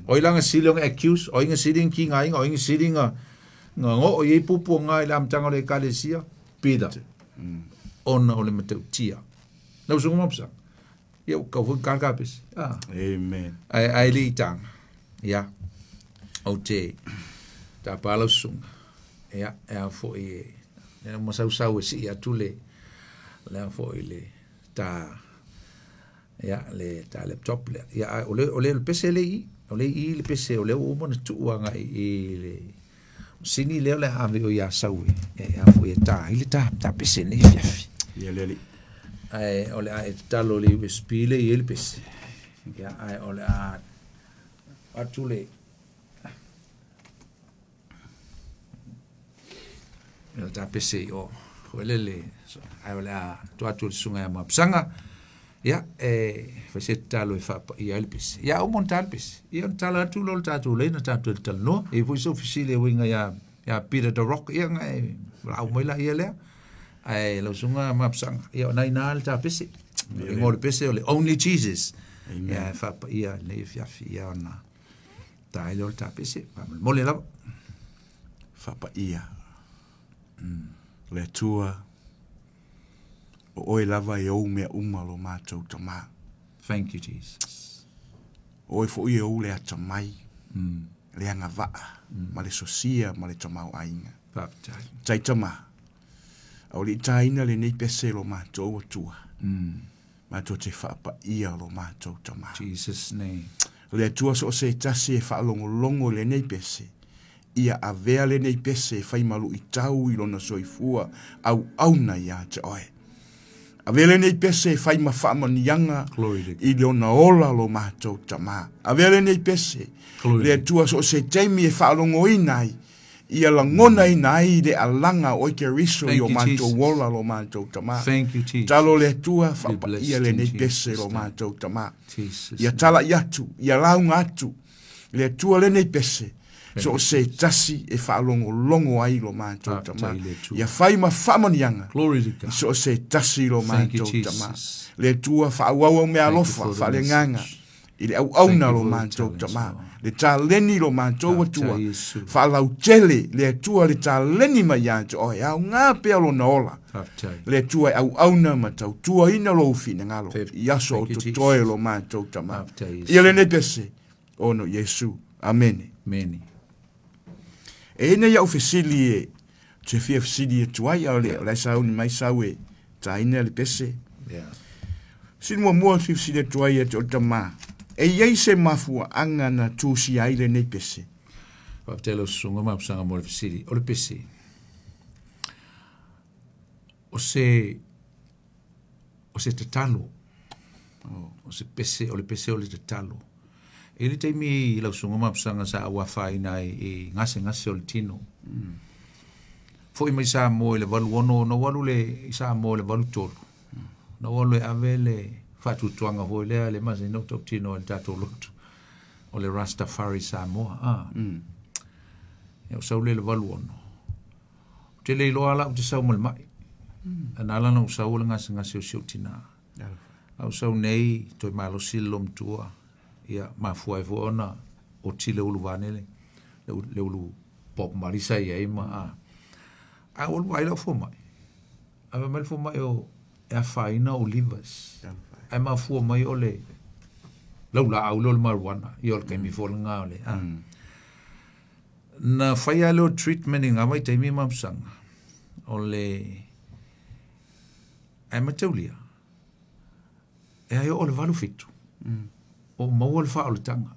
[SPEAKER 1] O ilanga sili nga accuse, o inga sili ki ngā inga, o inga sili nga ngo o i pupu ngā ila amtanga le kalesia, Peter. Ona o le matau tia. Nau sungu mapsa. Ia kau fun kakapis. Ah.
[SPEAKER 2] Amen.
[SPEAKER 1] Ai ai li tanga. Ia. O te ta pala sunga. Ia e a fo i e masau sau e si atu le le fo i le ta ia le ta laptop le ia o le le PC le i o le i le PC o le o mo na tuanga i le sini le le ave o ia sau e a fo i ta i le ta PC ne fiafi.
[SPEAKER 2] Ia le li.
[SPEAKER 1] Ai o le a talo le USB le i le PC. Ia ai o le a atu le le ta PC o le ai o le a tu atu le sunga ya mapsanga. Ia e fase talo e fa ia le PC. Ia o montal PC. Ia tala atu lo tatu le na tatu le talo. E foi so fisile winga ya ya Peter the Rock ia ngai la o mai la ia le. Ai lo sunga mapsanga. Ia na ina le ta PC. Le ngol PC le only Jesus. Ia fa ia le fia fia na. Ta ile ta PC. Mole la
[SPEAKER 2] fa pa ia. Le tua o oe lava e ou mea uma lo mātou tamā.
[SPEAKER 1] Thank you, Jesus.
[SPEAKER 2] O oe fo i e ou le atamai, le anga vaa, ma le sosia, ma le tamau ainga.
[SPEAKER 1] Baptize.
[SPEAKER 2] Tai tamā, au li taina le nei pese lo mātou atua. Mātou te whaapa ia lo mātou tamā.
[SPEAKER 1] Jesus name.
[SPEAKER 2] Le atua so se tasi e whaalongolongo le nei pese, Ia avea lenei pese e fai ma luʻitau i lona soifua auauna iā te oe. Avea lenei pese e fai ma faamaniaga i lona ola lo matou tamā. Avea lenei pese le Atua so o se taimi e faalogoina ai, ia lagonaina ai le alaga o oe Keriso i o matou ola lo matou tamā. Talo le Atua, faapaia lenei pese lo matou tamā. Ia talaʻi atu, ia lauga atu le Atua lenei pese, so o se tasi e faalogologo ai lo matou tamā. Ia fai ma faamaniaga i so o se tasi lo matou tamā. Le Atua faaauau meaalofa faaleagaga i le auauna lo matou tamā. Le taleni lo matou Atua, faalautele le Atua le taleni mai ia te oe, aoga pea lona ola. Le Atua e auauna ma tautuaina lou finagalo i aso o totoe lo matou tamā. Ia lenei pese, ono Iesu. Amene.
[SPEAKER 1] Mene.
[SPEAKER 2] E ina ia'u fesili e te fia fesili atu ai, a o le o sauni mai sau e taina le pese. Sili muamua fia fesili atu ai ia te o tamā. E iai se mafuaʻaga na tusia ai lenei pese.
[SPEAKER 1] Faafetai lau susuga ma pusaga mo le fesili. O le pese, o se tatalo. O se pese, o le pese o le tatalo. E le taimi lau susuga ma pusaga sa au afaina ai i gasegase o le tino. Foʻi mai Samoa i le 86, na ou alu le i Samoa i le 83. Na ou alu e ave le faatuatuaga foi lea le masina o tautino ai le tatou lotu o le Rastafari Samoa. Ia ou sau lea i le 86. Ou te le iloa la ou te sau ma le mai. Na ala ona ou sau o le gasegase o si ou tinā. A ou sau nei, toe malosi le lomatua. Ia, mafua ai foi ona oti le ulu vaeane le ulu Bob Marley sa i ai ma a ua alu ai lau fomai. Ae fai mai le fomai o e afaina o livers. Ae mafua mai o le laulaau lea o le marijuana. Ia o le taimi foi lena o le Na fai lava lea o treatment i ngā vaitaimi ma mapusaga. O le ae mataulia, e ai oo le 87. O maua le faaolataga.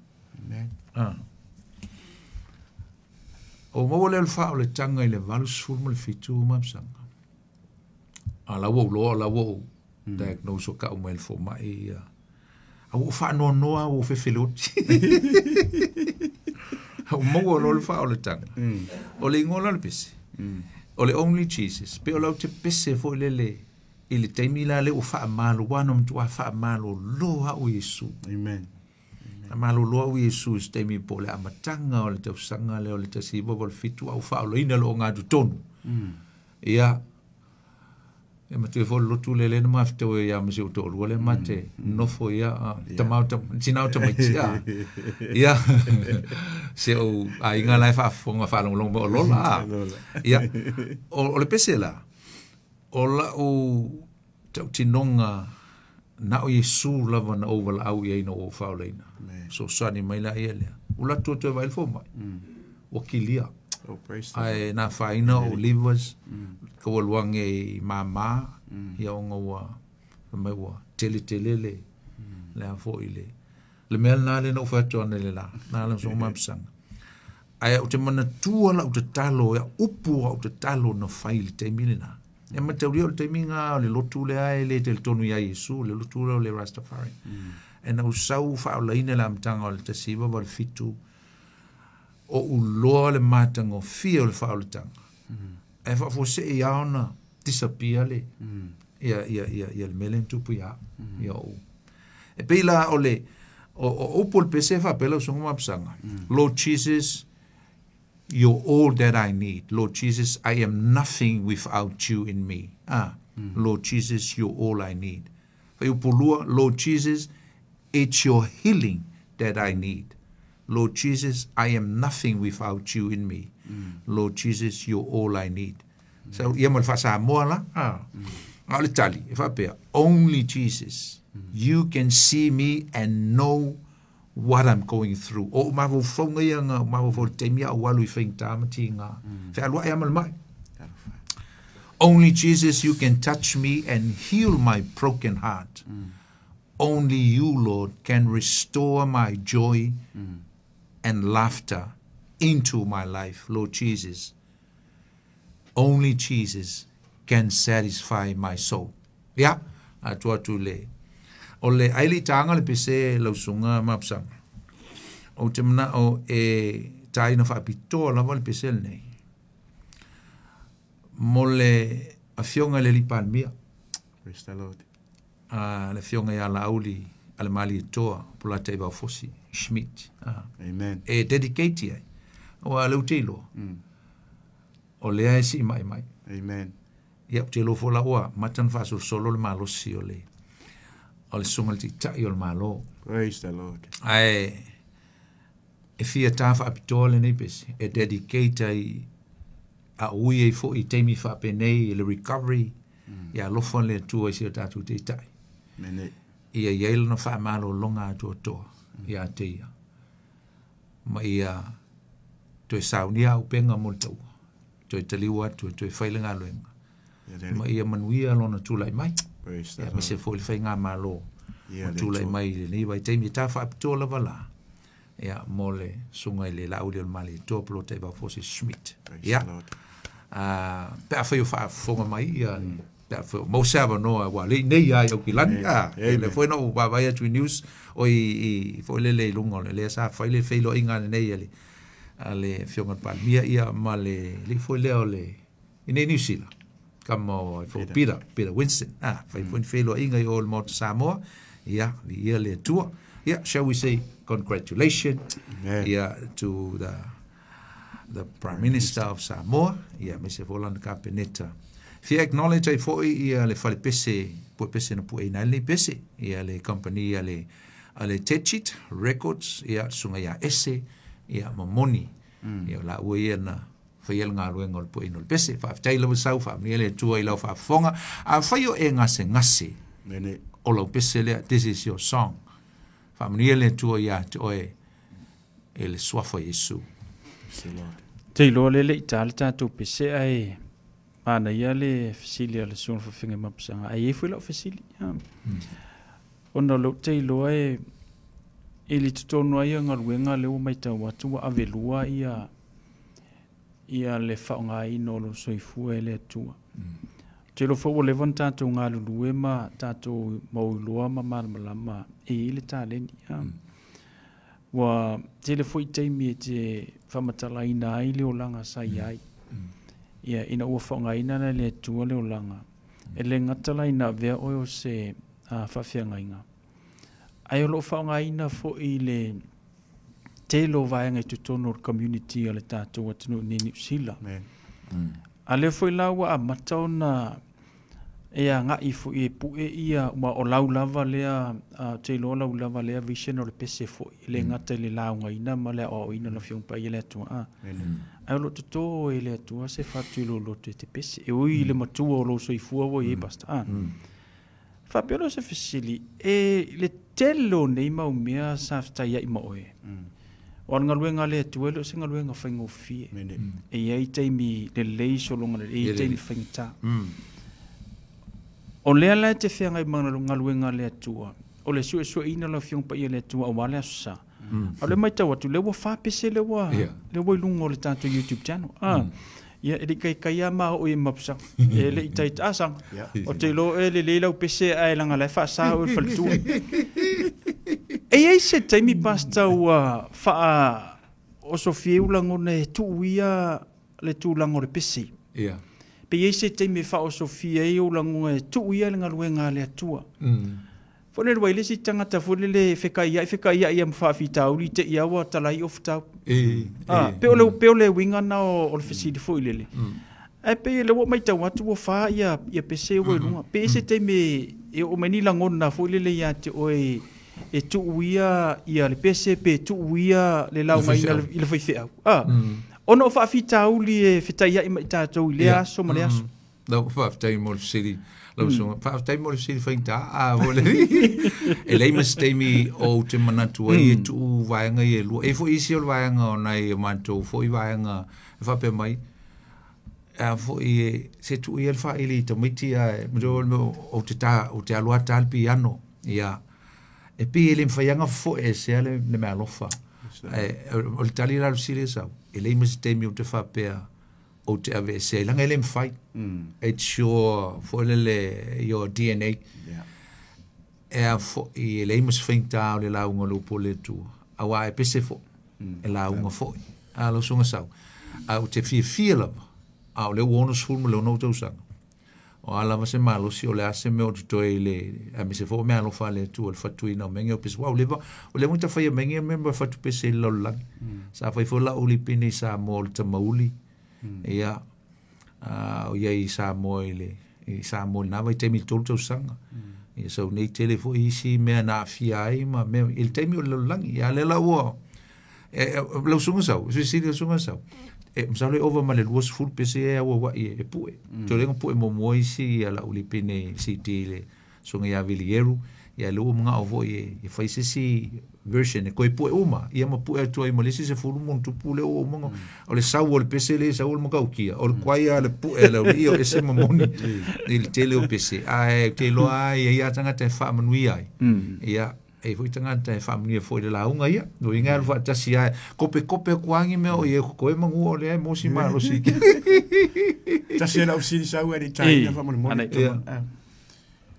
[SPEAKER 1] O maua lea o le faaolataga i le 87 mapusaga. A la ua ou loa, la ua ou diagnose o ka'u mai le fomai ia. A ua ou faanoanoa ua ou fefeleoti. O maua loa le faaolataga. O le igoa la o le pese. O le Only Jesus. Pe o lau te pese foi lele i le taimi la lea ua faamalo na matuā faamalolo a'u Iesu.
[SPEAKER 2] Amen.
[SPEAKER 1] Faamalolo a'u Iesu i se taimi po o le amataga o le tausaga lea o le 1987 a'u faaolaina le ogatotonu. Ia, e matua foi le lotu lea lea na mafetau ai ia ma si ou toalua lea ma te nofo ia tamā o tinā o tamaiti a. Ia, se ou aiga la e faafofoga faalogologo mai o Lola a. Ia, o le pese la, o la'u tautinoga na o Iesu lava na ou valaau i ai na ou faaolaina. Fesoasoani mai la ia lea. Ua alu atu toe vaai le fomai. Ua kilia.
[SPEAKER 2] Oh, praise the
[SPEAKER 1] Ae na afaina ou livers, ka ua alu age i māmā, ia ona ua fai mai ua tele tele le le a foi le le mea lena lea na ou fai atu ana i le la. Na ala so mapusaga. Ae ou te manatua la'u tatalo ia upu a'u tatalo na fai i le taimi lena. E mataulia o le taimi ngā o le lotu lea e le talitonu ia Iesu, le lotu lea o le Rastafari. E na ou sau faaolaina le amataga o le 1987, o ou loa le matagofie o le faaolataga. Ae faafuasei ia ona disappear le ia ia ia ia le mea lea na tupu ia ia ou. E pei la o le o upu o le pese e faapea lau susuga mapusaga. Lord Jesus, you're all that I need. Lord Jesus, I am nothing without you in me. Lord Jesus, you're all I need. Fai upu lua, Lord Jesus, it's your healing that I need. Lord Jesus, I am nothing without you in me. Lord Jesus, you're all I need. So, ia ma le faasamoa la. A o le tali, e faapea, only Jesus, you can see me and know what I'm going through. O mafaufauga ia nga mafaufau le taimi a ou alu i faigata ma tiga. Fealuai lava ma le mai. Only Jesus, you can touch me and heal my broken heart. Only you, Lord, can restore my joy and laughter. into my life, Lord Jesus. Only Jesus can satisfy my soul. Ia, atu atu le. O le aili tānga le pese lausunga mapsanga. O te mana o e tāina whaapitoa lava le pese nei. Mo le afioga le Lipalmia.
[SPEAKER 2] Praise the Lord.
[SPEAKER 1] Le afioga ia Laauli a le Malietoa Polataivao Fosi Schmidt.
[SPEAKER 2] Amen.
[SPEAKER 1] E dedicate ai. O a leu te iloa. O lea e sii mai mai.
[SPEAKER 2] Amen.
[SPEAKER 1] Ia, te iloa fo la ua mata na faasolosolo le malosi o le suga le titai o le malo.
[SPEAKER 2] Praise the Lord.
[SPEAKER 1] Ae e fia tā whaapitoa lenei pese, e dedicate ai a ui ai fo i teimi whaapenei i le recovery, ia alofa le Atua i si o tātou teitai.
[SPEAKER 2] Mene.
[SPEAKER 1] Ia iai lona whaamalo longa atua toa, ia te ia. Ma ia toe saunia au penga mo le taua, toe taliu atu, toe whaile ngā luenga. Ma ia manuia lona tūlai mai.
[SPEAKER 2] Praise the
[SPEAKER 1] Ia
[SPEAKER 2] Lord.
[SPEAKER 1] me se fo i le whai ngā malo.
[SPEAKER 2] Ia le
[SPEAKER 1] Tūlai
[SPEAKER 2] Atua.
[SPEAKER 1] mai le nei vai teimi tā whaapitoa lava la. Ia mo le sunga i le Laauli o le Malietoa Polataivao Fosi Schmidt.
[SPEAKER 2] Praise
[SPEAKER 1] Ia.
[SPEAKER 2] the Lord.
[SPEAKER 1] Pe a whai o whaafonga mai ia pe a whai o mau sea noa wa le nei ai au ki lani.
[SPEAKER 2] Amen.
[SPEAKER 1] Le foi no wa vai atu i news o i foi le le lunga le le sa whai le whailo inga le nei a le fionga palmia ia ma le le foi leo le i nei New Zealand. Kama o fo Peter Winston. Whai foi whailo inga i o le Motu Samoa. Ia, vi ia le Atua. Ia, shall we say congratulations.
[SPEAKER 2] Amen.
[SPEAKER 1] Ia, to the Prime Minister of Samoa, ia, me se volana kapeneta. Fia acknowledge ai foi ia le fale pese, pue pese na pue ina le pese, ia le company ia le a le Techit Records, ia sunga ia ese, ia mamoni. Ia la ua ia na whai ele ngā luenga o le pue ina le pese. Whaaftai lawa sau, whaamnia le tua i lau whaafonga. A whai o e ngase ngase.
[SPEAKER 2] Mene.
[SPEAKER 1] O lau pese lea, this is your song. Whaamnia le tua ia te oe e le suafa Yesu.
[SPEAKER 2] Praise the Lord.
[SPEAKER 3] Te iloa le le i tā le tātou pese ai mana ia le fesili a le suga faafiga mapusaga ai e foi la'u fesili ona o lou te iloa e le totonu ai ia galuega lea ua maitau atu ua avelua ia ia le faaaogāina o lou soifua e le Atua. Te iloa foi ua leva ona tatou galulue ma tatou mauiloa ma malamalama e i le taleni. Ua tele foi taimi e te faamatalaina ai le olaga sa iai. Ia ina ua faaaogaina le Atua le olaga. E le gata laina avea oe o se faafeagaiga. Ae o loo faaaogaina foi le tele o vaega i totonu o le community o le tatou atunuu nei Niu Sila.
[SPEAKER 2] Amen.
[SPEAKER 3] A lea foi la ua amata ona e agai foi e pue ia ua o lau lava lea te iloa lau lava lea vision o le pese foi e le gata i le laugaina ma le aoaoina o le Afioga Paia le Atua. Ae o loo totō e le Atua se fatu i loloto e te pese e ui i le matua o lou soifua ua i e pasta. Faapea lea o se fesili e le tele o nei mau mea sa fetaia'i ma oe. O le galuega le Atua e le o se galuega faigofie. E iai taimi lelei sologa lelei, e iai taimi faigata. O lea la e te feagai ma galuega le Atua, o le suesueina o le Afioga Paia le Atua auā le aso sa. A o le maitau atu, lea ua faapese lea ua lea ua i luga o le tatou YouTube channel. Ia e le kaikai a ma oo i mapusaga. E le i taita asaga. O te iloa e lelei lau pese ae laga lae faasā oe le faletua. E iai se taimi pasta ua faa o sofia e lagona e tuu ia le tulaga o le pese. Pe iai se taimi e faaosofia ai ou lagona e tuu ia le galuega a le Atua. Foi le lua i le isi tagata foi lele fekaia'i ia ma faafitauli te ia ua talai o futau. Pe o le uiga na o le fesili foi lele. Ae pei le ua maitau atu ua fā ia pese ua i luga. Pe i se taimi e oo mai ni lagona foi lele ia te oe e tuu ia ia le pese pe tuu ia le laugaina i le faifeau. Ona o faafitauli e fetaia'i ma i tatou i lea aso ma le aso.
[SPEAKER 1] Lau faafetai mo le fesili. Lau susuga, faafetai mo le fesili faigata. Mo le e lei ma se taimi o te manatu ai e tuu vaega ia e lua. E foi isi o le vaega o nai o matou foi vaega e faapea mai. A foi e se tuu ia le faaili i tamaiti ae o te tā o te alu ata le piano. Ia e pi e le mawhaianga fo e sea le mealofa. O le tali la le fesili e sau. E e le ma se taimi ou te faapea ou te aveesea ai laga e lē mafai. It's your foi lele your DNA. E a fo'i e leai ma se faigata o le lauga o le upu o le Atua, auā e pese fo'i, e lauga fo'i. A lau susuga sau, ae ou te fiafia lava, a o lea ua 66 ma le 6 tausaga, o a lava se malosi, o le a se mea o totoe i le, aemaise foi o meaalofa a le Atua i le fatuina o mea nei o pese. Aua ua leva, ua leva ona tafaia mai nei mea ma fatu pese i le lalolagi. Sa fai foi lau lipine i Samoa o le tamauli, ia, a o i ai i Samoa i le, i Samoa i lena vaitaimi i le 3 tausaga. Ia sau nei tele foi isi mea na aafia ai ma mea i le taimi o le lalolagi. Ia lea la ua lau susuga sau, fesili lau susuga sau. E masalo e ova ma le 20 pese e auauai e pue. Toe lenga pue muamua isi ia lau lipine i CD le susuga ia Vilieru. Ia lea ua manao foi e fai se isi version e toe pue uma. Ia ma pue atu ai ma le isi 10 ma ona tupu lea ua uma. O le sau o le pese lea sau o le matautia. O le kuai lava le pue a le aualii o ese ma moni i le tele o pese. Ae ou te iloa lava e i ai lava tagata e faamanuia ai. Ia, e i ai foi tagata e faamanuia foi i le lauga ia. O lona uiga e alu faatasi lava, kopekope atu lava ni mea o i ai o totoe manu o lea e maua si malosi.
[SPEAKER 2] Tasi e lau fesili sau e le i taina faamolemole.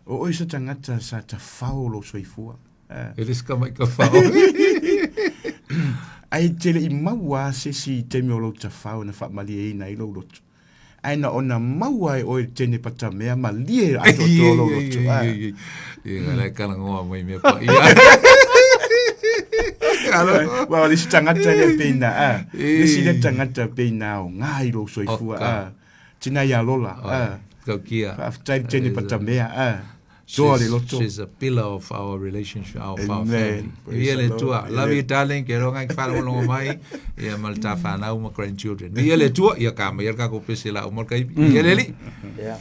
[SPEAKER 2] O oe se tagata sa tafao lou soifua.
[SPEAKER 1] E le se tama'i tafao.
[SPEAKER 2] Ae te le i maua lava se isi taimi o lou tafao na faamalieina ai lou loto. Ae na ona maua e oe le teine patamea malie atoatoa lou loto.
[SPEAKER 1] Ia, la e talanoa mai mea paia.
[SPEAKER 2] Aua o le isi tagata lea pei na, le isi lea tagata pei na aoga i lou soifua. Tina ia Lola.
[SPEAKER 1] Taukia.
[SPEAKER 2] Faafetai le teine patamea. Toa le loto.
[SPEAKER 1] She's a pillar of our relationship, of our family. Ia le Atua. Love you darling, ke ronga ki whalongolongo mai, ia ma le tā whanau ma grandchildren. Ia le Atua, ia ka mai ia le kako pese la o kai. Ia le li.
[SPEAKER 3] Yeah.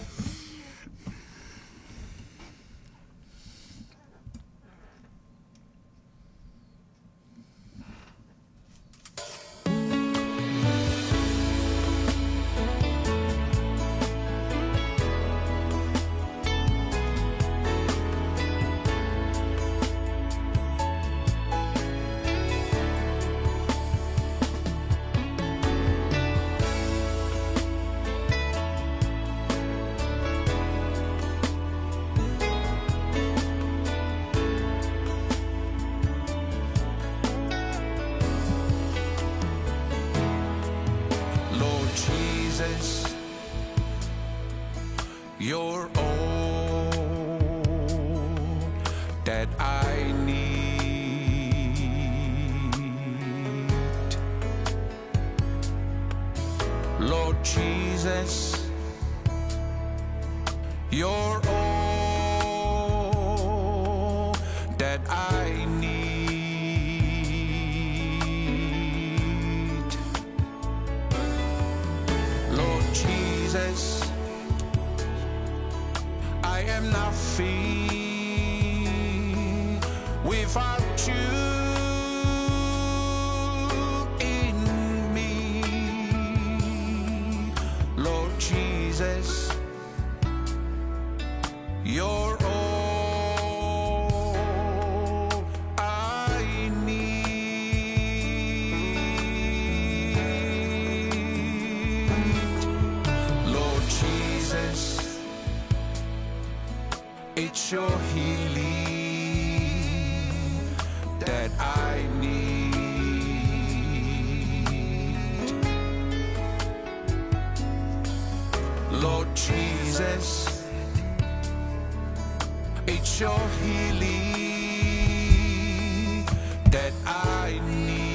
[SPEAKER 4] Lord Jesus, you're all that I need. Lord Jesus, you're all that I need. Lord Jesus, I am nothing without you in me. Lord Jesus, you're all I need. Lord Jesus, it's your healing that I need. Lord Jesus, it's your healing that I need.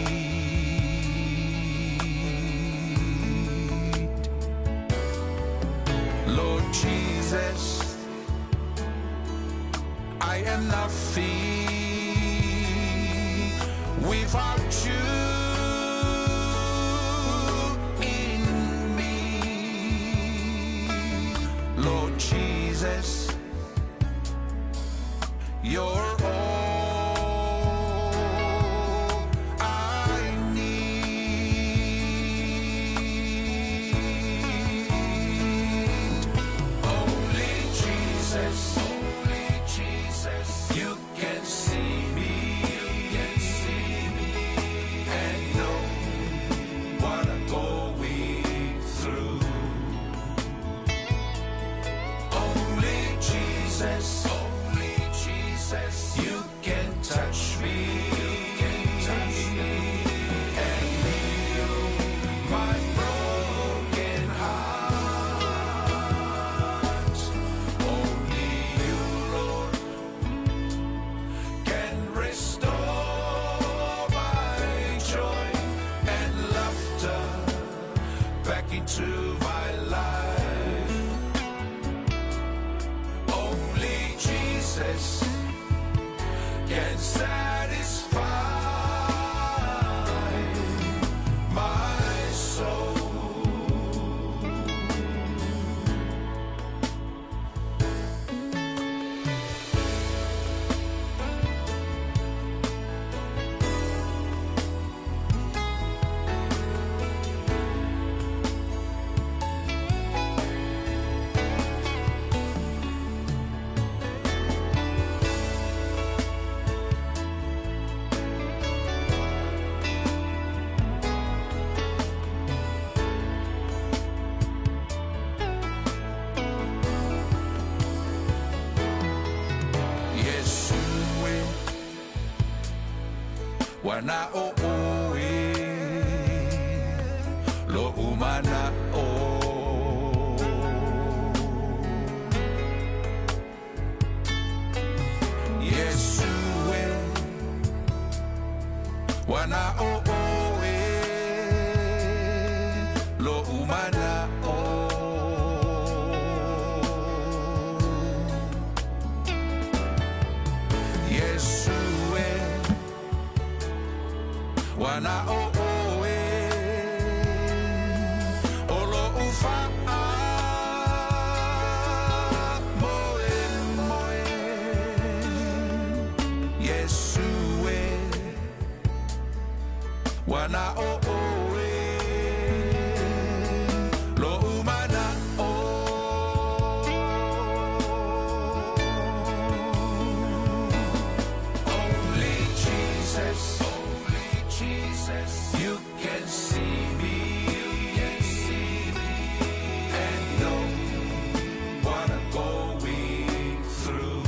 [SPEAKER 4] Lord Jesus, I am nothing without you in me. Lord Jesus, you're all I need. Only Jesus, only Jesus, you can see me, you can see me. can satisfy my soul. Yesue wana o oe lo umana o Yesue wana o oe lo umana o Yesue wana o oe olo ufa a moe moe Yesue wana o oe lo umana o. Only Jesus, only Jesus, you can see me, you can see me, and know what I'm going through.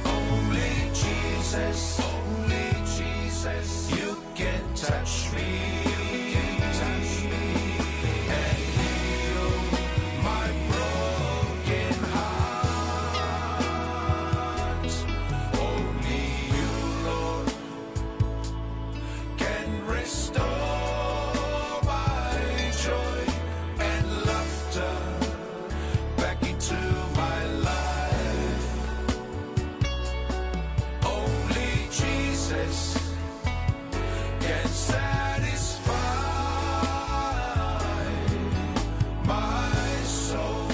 [SPEAKER 4] Only Jesus, only Jesus, you can touch me, you can touch me, and heal my broken heart. Only you, Lord, can restore my joy and laughter back into my life. Only Jesus can satisfy my soul.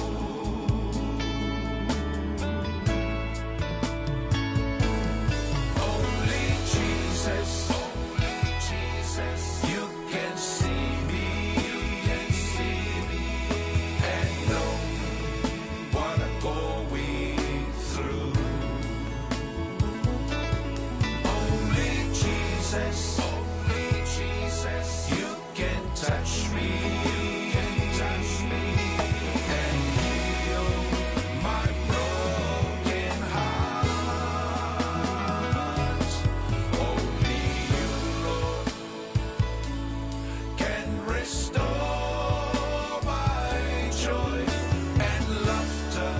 [SPEAKER 4] Only Jesus, only Jesus, you can see me, you can see me, and know what I'm going through. Only Jesus, only Jesus, you can touch me, you can touch me, and heal my broken heart. Only you, Lord, can restore my joy and laughter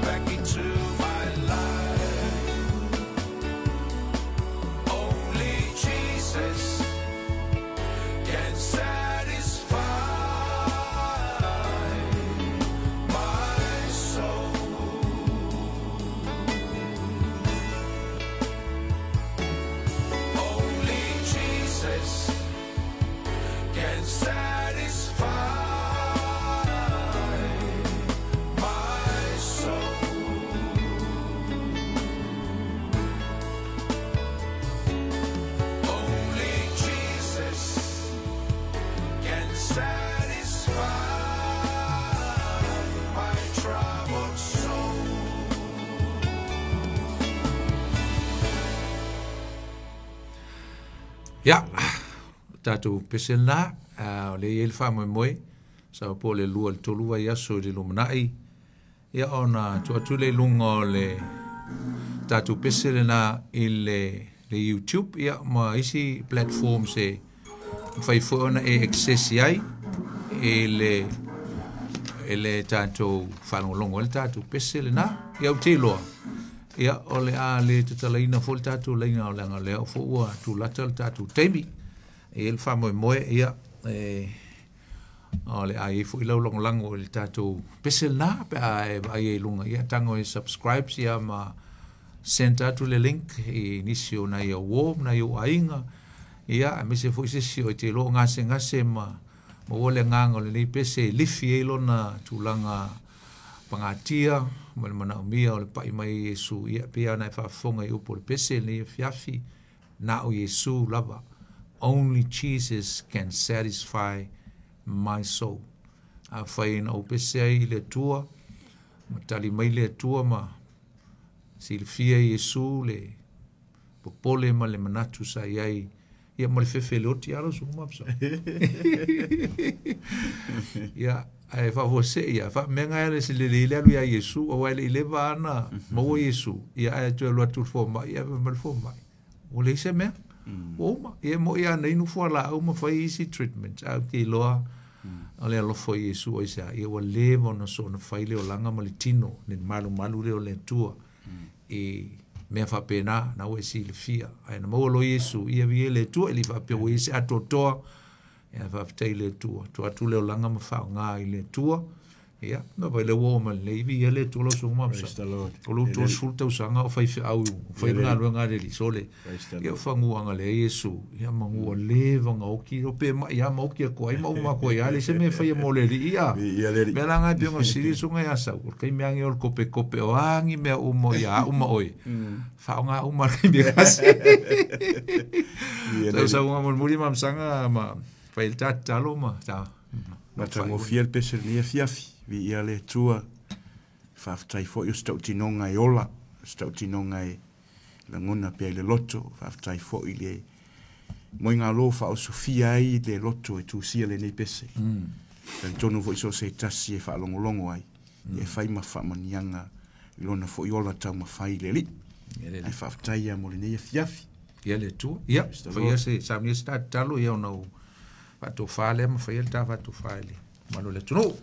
[SPEAKER 4] back into my life. Only Jesus can satisfy my soul. Only Jesus can satisfy my soul. Only Jesus can satisfy my troubled soul.
[SPEAKER 1] Ia, tatou pese lena, o lea e i ai le faamoemoe, sa po o le 2 i le 3 vaiaso i le lumanai, ia ona tuu atu lea i luga o le tatou pese lena i le YouTube, ia ma isi platforms e mafai foi ona e access i ai i le tatou faalogologo ai le tatou pese lena. Ia ou te iloa, ia o le a le tatalaina foi le tatou laina o leaga lea o foi ua tulata le tatou taimi. E i ai le faamoemoe, ia, O le ai foʻi lau lagolago i le tatou pese lenā pe a e vaai ai i luga ia tago e subscribe ia ma send atu le link i nisi o nai au uō ma nai ou aiga ia aemaise foʻi se isi o e te iloa o gasegase ma maua le agaga o lenei pese e lifi ai lona tulaga pagatia ma le manaʻomia o le paʻi mai e Iesu ia pei ona e faafofoga i upu o le pese lenei afiafi na o Iesu lava. Only Jesus can satisfy my soul. Afai na ou pese ai i le Atua, ma tali mai le Atua ma silafia e Iesu le popole ma le manatu sa i ai, ia ma le fefe le oti alo su ma psa. Ia, ae faafuasei ia, faamea le se lelei le alu ia Iesu, aua e le i leva ana maua Iesu, ia ae toe alu atu i le fomai, ia ma le fomai. Ua leai se mea. Ua uma. Ia moʻi lava na inu fualaau ma fai isi treatment, ae ou te iloa o le alofa o Iesu o aisea, ia ua leva ona soona fai le olaga ma le tino, le malumalu lea o le Atua i mea faapena, na ua e silafia. Ae na maua loa Iesu, ia viia le Atua, e le i faapea ua i ai se atoatoa, ia faafetai i le Atua. Tuu atu le olaga ma faaaoga i le Atua, ia, na vai le ua oo mai lenei, viia le Atua lau Susuga Mapsa.
[SPEAKER 2] Praise the Lord.
[SPEAKER 1] O lou 30 tausaga o faifeau, fai le galuega a le Alii, sole.
[SPEAKER 2] Praise the
[SPEAKER 1] Ia
[SPEAKER 2] Lord.
[SPEAKER 1] faguaga lea Iesu, ia manu ua leva ona oti, o pe mai lava ma oti atu ai ma uma atu ai lava, leai se mea e faia mo le Alii, ia.
[SPEAKER 2] Viia le Alii.
[SPEAKER 1] Mea la na e pei ona fesili le susuga ia Sau, o le taimi lava lenei o le kopetope, o a ni mea uma ia au ma oe, faaaoga uma le taimi e tasi.
[SPEAKER 2] Viia le Alii.
[SPEAKER 1] Sausauga mulimuli ma Masaga ma fai le tatalo ma ta.
[SPEAKER 2] Matagofie le pese lenei afiafi, viia le Atua, faafetai foi o se tautinoga e ola, o se tautinoga e lagona pea i le loto, faafetai foi le moegalo faaosofia ai le loto e tusia lenei pese. Talitonu foi so se tasi e faalogologo ai, e fai ma faamaniaga i lona foi ola taumafai i le Alii.
[SPEAKER 1] Ia le
[SPEAKER 2] Ae faafetai ia mo lenei afiafi.
[SPEAKER 1] Ia le Atua. Ia,
[SPEAKER 2] Praise the
[SPEAKER 1] faia
[SPEAKER 2] Lord.
[SPEAKER 1] se saunia se tatalo ia ona ou faatofā lea ma faia le ta faatofā i le mamalu o le atunuu.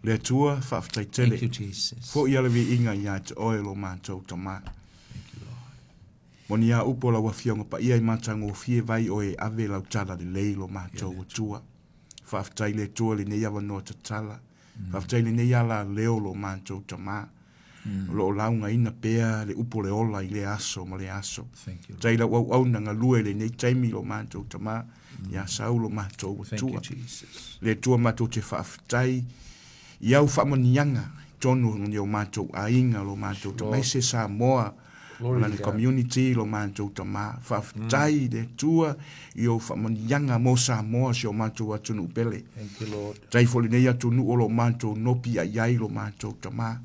[SPEAKER 2] Le Atua, faafetai tele.
[SPEAKER 1] Thank you, Jesus.
[SPEAKER 2] Foi ia le viiga ia te oe lo mātou tamā.
[SPEAKER 1] Thank you, Lord.
[SPEAKER 2] Moni a upo lau afioga paia i matagofie vai oe ave lau tala lelei lo mātou Atua. Faafetai le Atua lenei avanoa tatala. Faafetai lenei ala leo lo mātou tamā. O loo laugaina pea le upu le ola i le aso ma le aso.
[SPEAKER 1] Thank you, Lord.
[SPEAKER 2] Tai lau auauna galue lenei taimi lo mātou tamā. Ia sau lo mātou
[SPEAKER 1] Thank you,
[SPEAKER 2] Atua.
[SPEAKER 1] Jesus.
[SPEAKER 2] Le Atua mātou te faafetai i au faamaniaga tonu ni o mātou aiga lo mātou
[SPEAKER 1] Lord.
[SPEAKER 2] tamā se Samoa
[SPEAKER 1] Glory
[SPEAKER 2] ma
[SPEAKER 1] to
[SPEAKER 2] le
[SPEAKER 1] God.
[SPEAKER 2] community lo mātou tamā. Faafetai le Atua i au faamaniaga mo Samoa si o mātou atunuu pele.
[SPEAKER 1] Thank you, Lord.
[SPEAKER 2] Tai fo lenei atunuu o lo mātou nopi ai ai lo mātou tamā.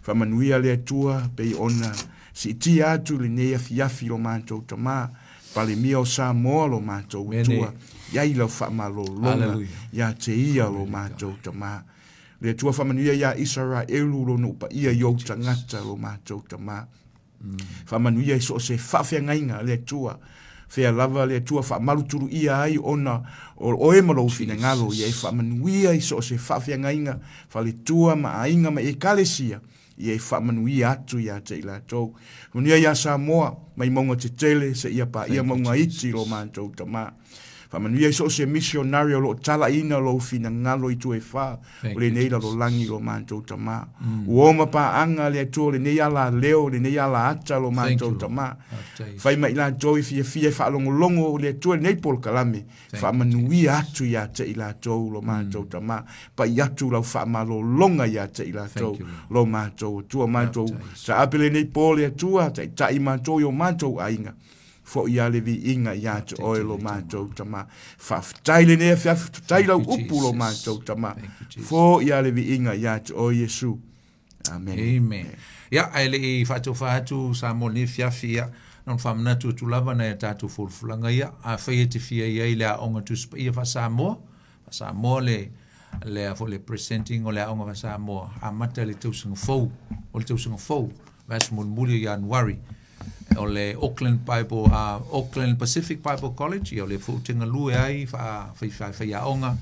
[SPEAKER 2] Faamanuia le Atua pei ona siitia atu lenei afiafi lo mātou tamā. Palemia o Samoa lo mātou
[SPEAKER 1] Mene.
[SPEAKER 2] Atua. Iai lau faamalologa
[SPEAKER 1] Hallelujah.
[SPEAKER 2] ia te ia lo mātou tamā. Le Atua faamanuia ia Isaraelu lo nuu paia i ou tagata lo mātou tamā. Faamanuia i so o se faafeagaiga le Atua. Fea lava le Atua faamalutuluia ai ona o oe ma lou finagalo ia e faamanuia i so o se faafeagaiga faletua ma aiga ma ekalesia ia e faamanuia atu ia te i latou. Manuia ia Samoa mai mauga tetele seia paia mauga iti lo mātou tamā. Faamanuia i so o se missionary o loo talaina lou finagalo i tua e whā
[SPEAKER 1] Thank
[SPEAKER 2] o
[SPEAKER 1] you,
[SPEAKER 2] lenei
[SPEAKER 1] Jesus.
[SPEAKER 2] lalolagi lo mātou tamā. Ua oma paaaga le Atua o lenei ala leo, lenei ala ata lo
[SPEAKER 1] Thank you,
[SPEAKER 2] mātou
[SPEAKER 1] Lord.
[SPEAKER 2] tamā.
[SPEAKER 1] Faafetai.
[SPEAKER 2] Fai mai latou i fiafia e faalogologo o le Atua lenei polokalame.
[SPEAKER 1] Thank
[SPEAKER 2] Faamanuia atu ia te i latou lo mātou tamā. Pai atu lau faamalologa ia te i latou
[SPEAKER 1] Thank you, Lord.
[SPEAKER 2] lo mātou Atua mātou.
[SPEAKER 1] Faafetai.
[SPEAKER 2] Saape lenei po le Atua, taitai mātou i o mātou aiga. Foi ia le viiga ia te oe lo mātou tamā. Faafetai lenei afiafi, faafetai lau
[SPEAKER 1] Thank you,
[SPEAKER 2] upu lo
[SPEAKER 1] Jesus.
[SPEAKER 2] mātou tamā.
[SPEAKER 1] Thank you, Jesus.
[SPEAKER 2] Foi ia le viiga ia te oe Iesu. Amen.
[SPEAKER 1] Amen. Ia, ae le i faatofā atu Samoa lenei fiafi ia, na ona faamanatu atu lava nai a tatou fulufulaga ia, afai e te fia i ai le aoga tusipaia faa-Samoa, faa-Samoa le le a foi le presenting o le aoga faa-Samoa, amata le tausaga fou, o le tausaga fou, vaiaso mulimuli o Ianuari, o le Auckland Bible, Auckland Pacific Bible College, ia o le foi te galue ai faiaoga,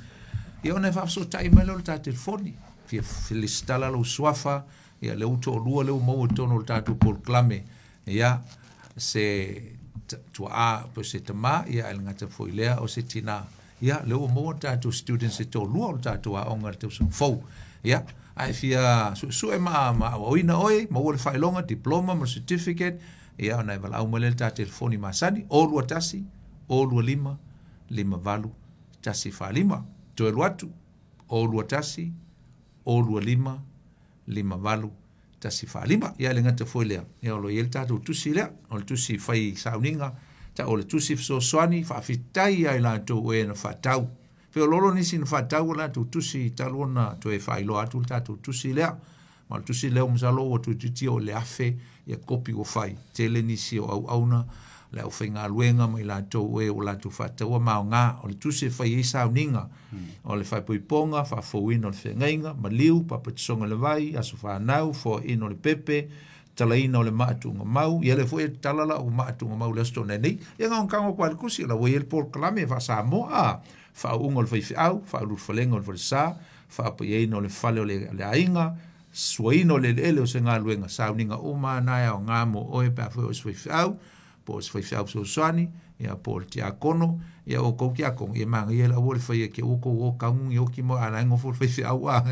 [SPEAKER 1] ia ona e faafesootai mai lea o le tā telefoni, fia lesitala lou suafa, ia le utoalua lea ua maua i totonu o le tatou polokalame, ia se tuaa po o se tamā, ia ae le gata foi lea o se tinā. Ia, lea ua maua tatou students e toalua o le tatou aoga i le tausaga fou. Ia, a e fia suesue ma aoaoina oe, maua le faailoga, diploma ma le certificate, ia ona e valaau mai lea i le ta telefoni masani, 021 025 58 145. Toe alu atu, 021 025 58 145. Ia, e le gata foi lea, ia o lo o i ai le tatou tusi lea, o le tusi fai sauniga, ta o le tusi fesoasoani, faafetai ia i latou e na faatau. Feoloolo nisi na faatau o latou tusi talu ona toe faailoa atu le tatou tusi lea. Ma o le tusi lea masalo ua tuitiitia o le 1,000 ia kopi ua fai. Tele nisi o auauna, le aufaigaluega ma i latou e ua latou faataua maoga. O le tusi e fai ai sauniga, o le faaipoipoga, faafouina o le feagaiga, maliu, papatisoga i le vai, aso fanau, foaina o le pepe, talaina o le maa tuugamau, ia lea foi e tatala lau maa tuugamau i le aso Toonai nei. Ia gagogago atu lava i le tusi, o la ua i ai le polokalame faa-Samoa, a, faaauuga o le faifeau, faaululufalega o le falesa, faapaiaina o le fale o le aiga, suaina o le eleele o se galuega, sauniga uma lava na e aoga mo oe pe a fai o oe se faifeau, po o se faifeau fesoasoani, ia po o le tiakono, ia o kou tiakono, ia manaia le aua le fai e ua kou o kagu ni oki mo a la e nofo le faifeau a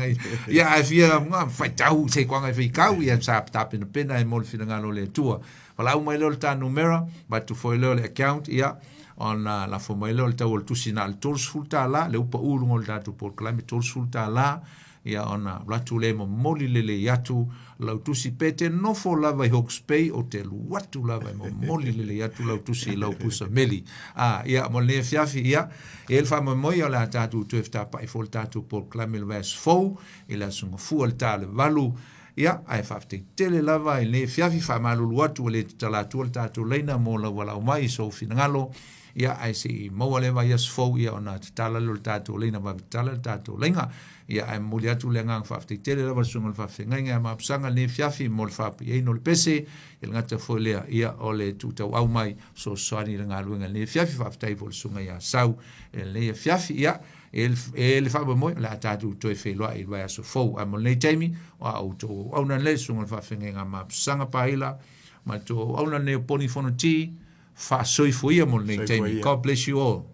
[SPEAKER 1] ia ae fia faitau se koaga e faitau, ia sa tapenapena e mo le finagalo o le Atua. Valaau mai lea o le ta numera, avatu foi lea o le account, ia ona lafo mai lea o le tau o le tusi na o le $30, le upa u i luga o le tatou polokalame $30, ia ona alu atu lea e momoli lelei atu lau tusi pe te nofo lava i Hawke's Bay ou te alu atu lava e momoli lelei atu lau tusi i lau pusa meli. A, ia, mo lenei afiafi, ia, e i ai le faamoemoe o le a tatou toe fetapa'i foi le tatou polokalame i le vaiaso fou i le Aso Gafua i le ta o le 8. Ia, ae faafetai tele lava i lenei afiafi, faamalulu atu ua le tatala atua le tatou laina mo lau valaau mai i sou finagalo. Ia, ae se i maua lea vaiaso fou, ia ona tatala lea o le tatou laina, vave tatala le tatou laina. Ia, ae momoli atu le agaga faafetai tele lava i le Susuga i le Faafeagaiga ia Mapusaga i lenei afiafi mo le faapaiaina o le pese, ia le gata foi lea, ia, o le tuutauau mai fesoasoani i le galuega i lenei afiafi. Faafetai foi i le Susuga ia Sau i lenei afiafi. Ia, e le faamoemoe, o le a tatou toe feiloai i le vaiaso fou. Ae mo lenei taimi, o a outou auauna lelei, Susuga i le Faafeagaiga a Mapusaga Paila, ma le tou auauna lenei o Poni Fonoti, faasoifua ia mo lenei taimi. God bless you all.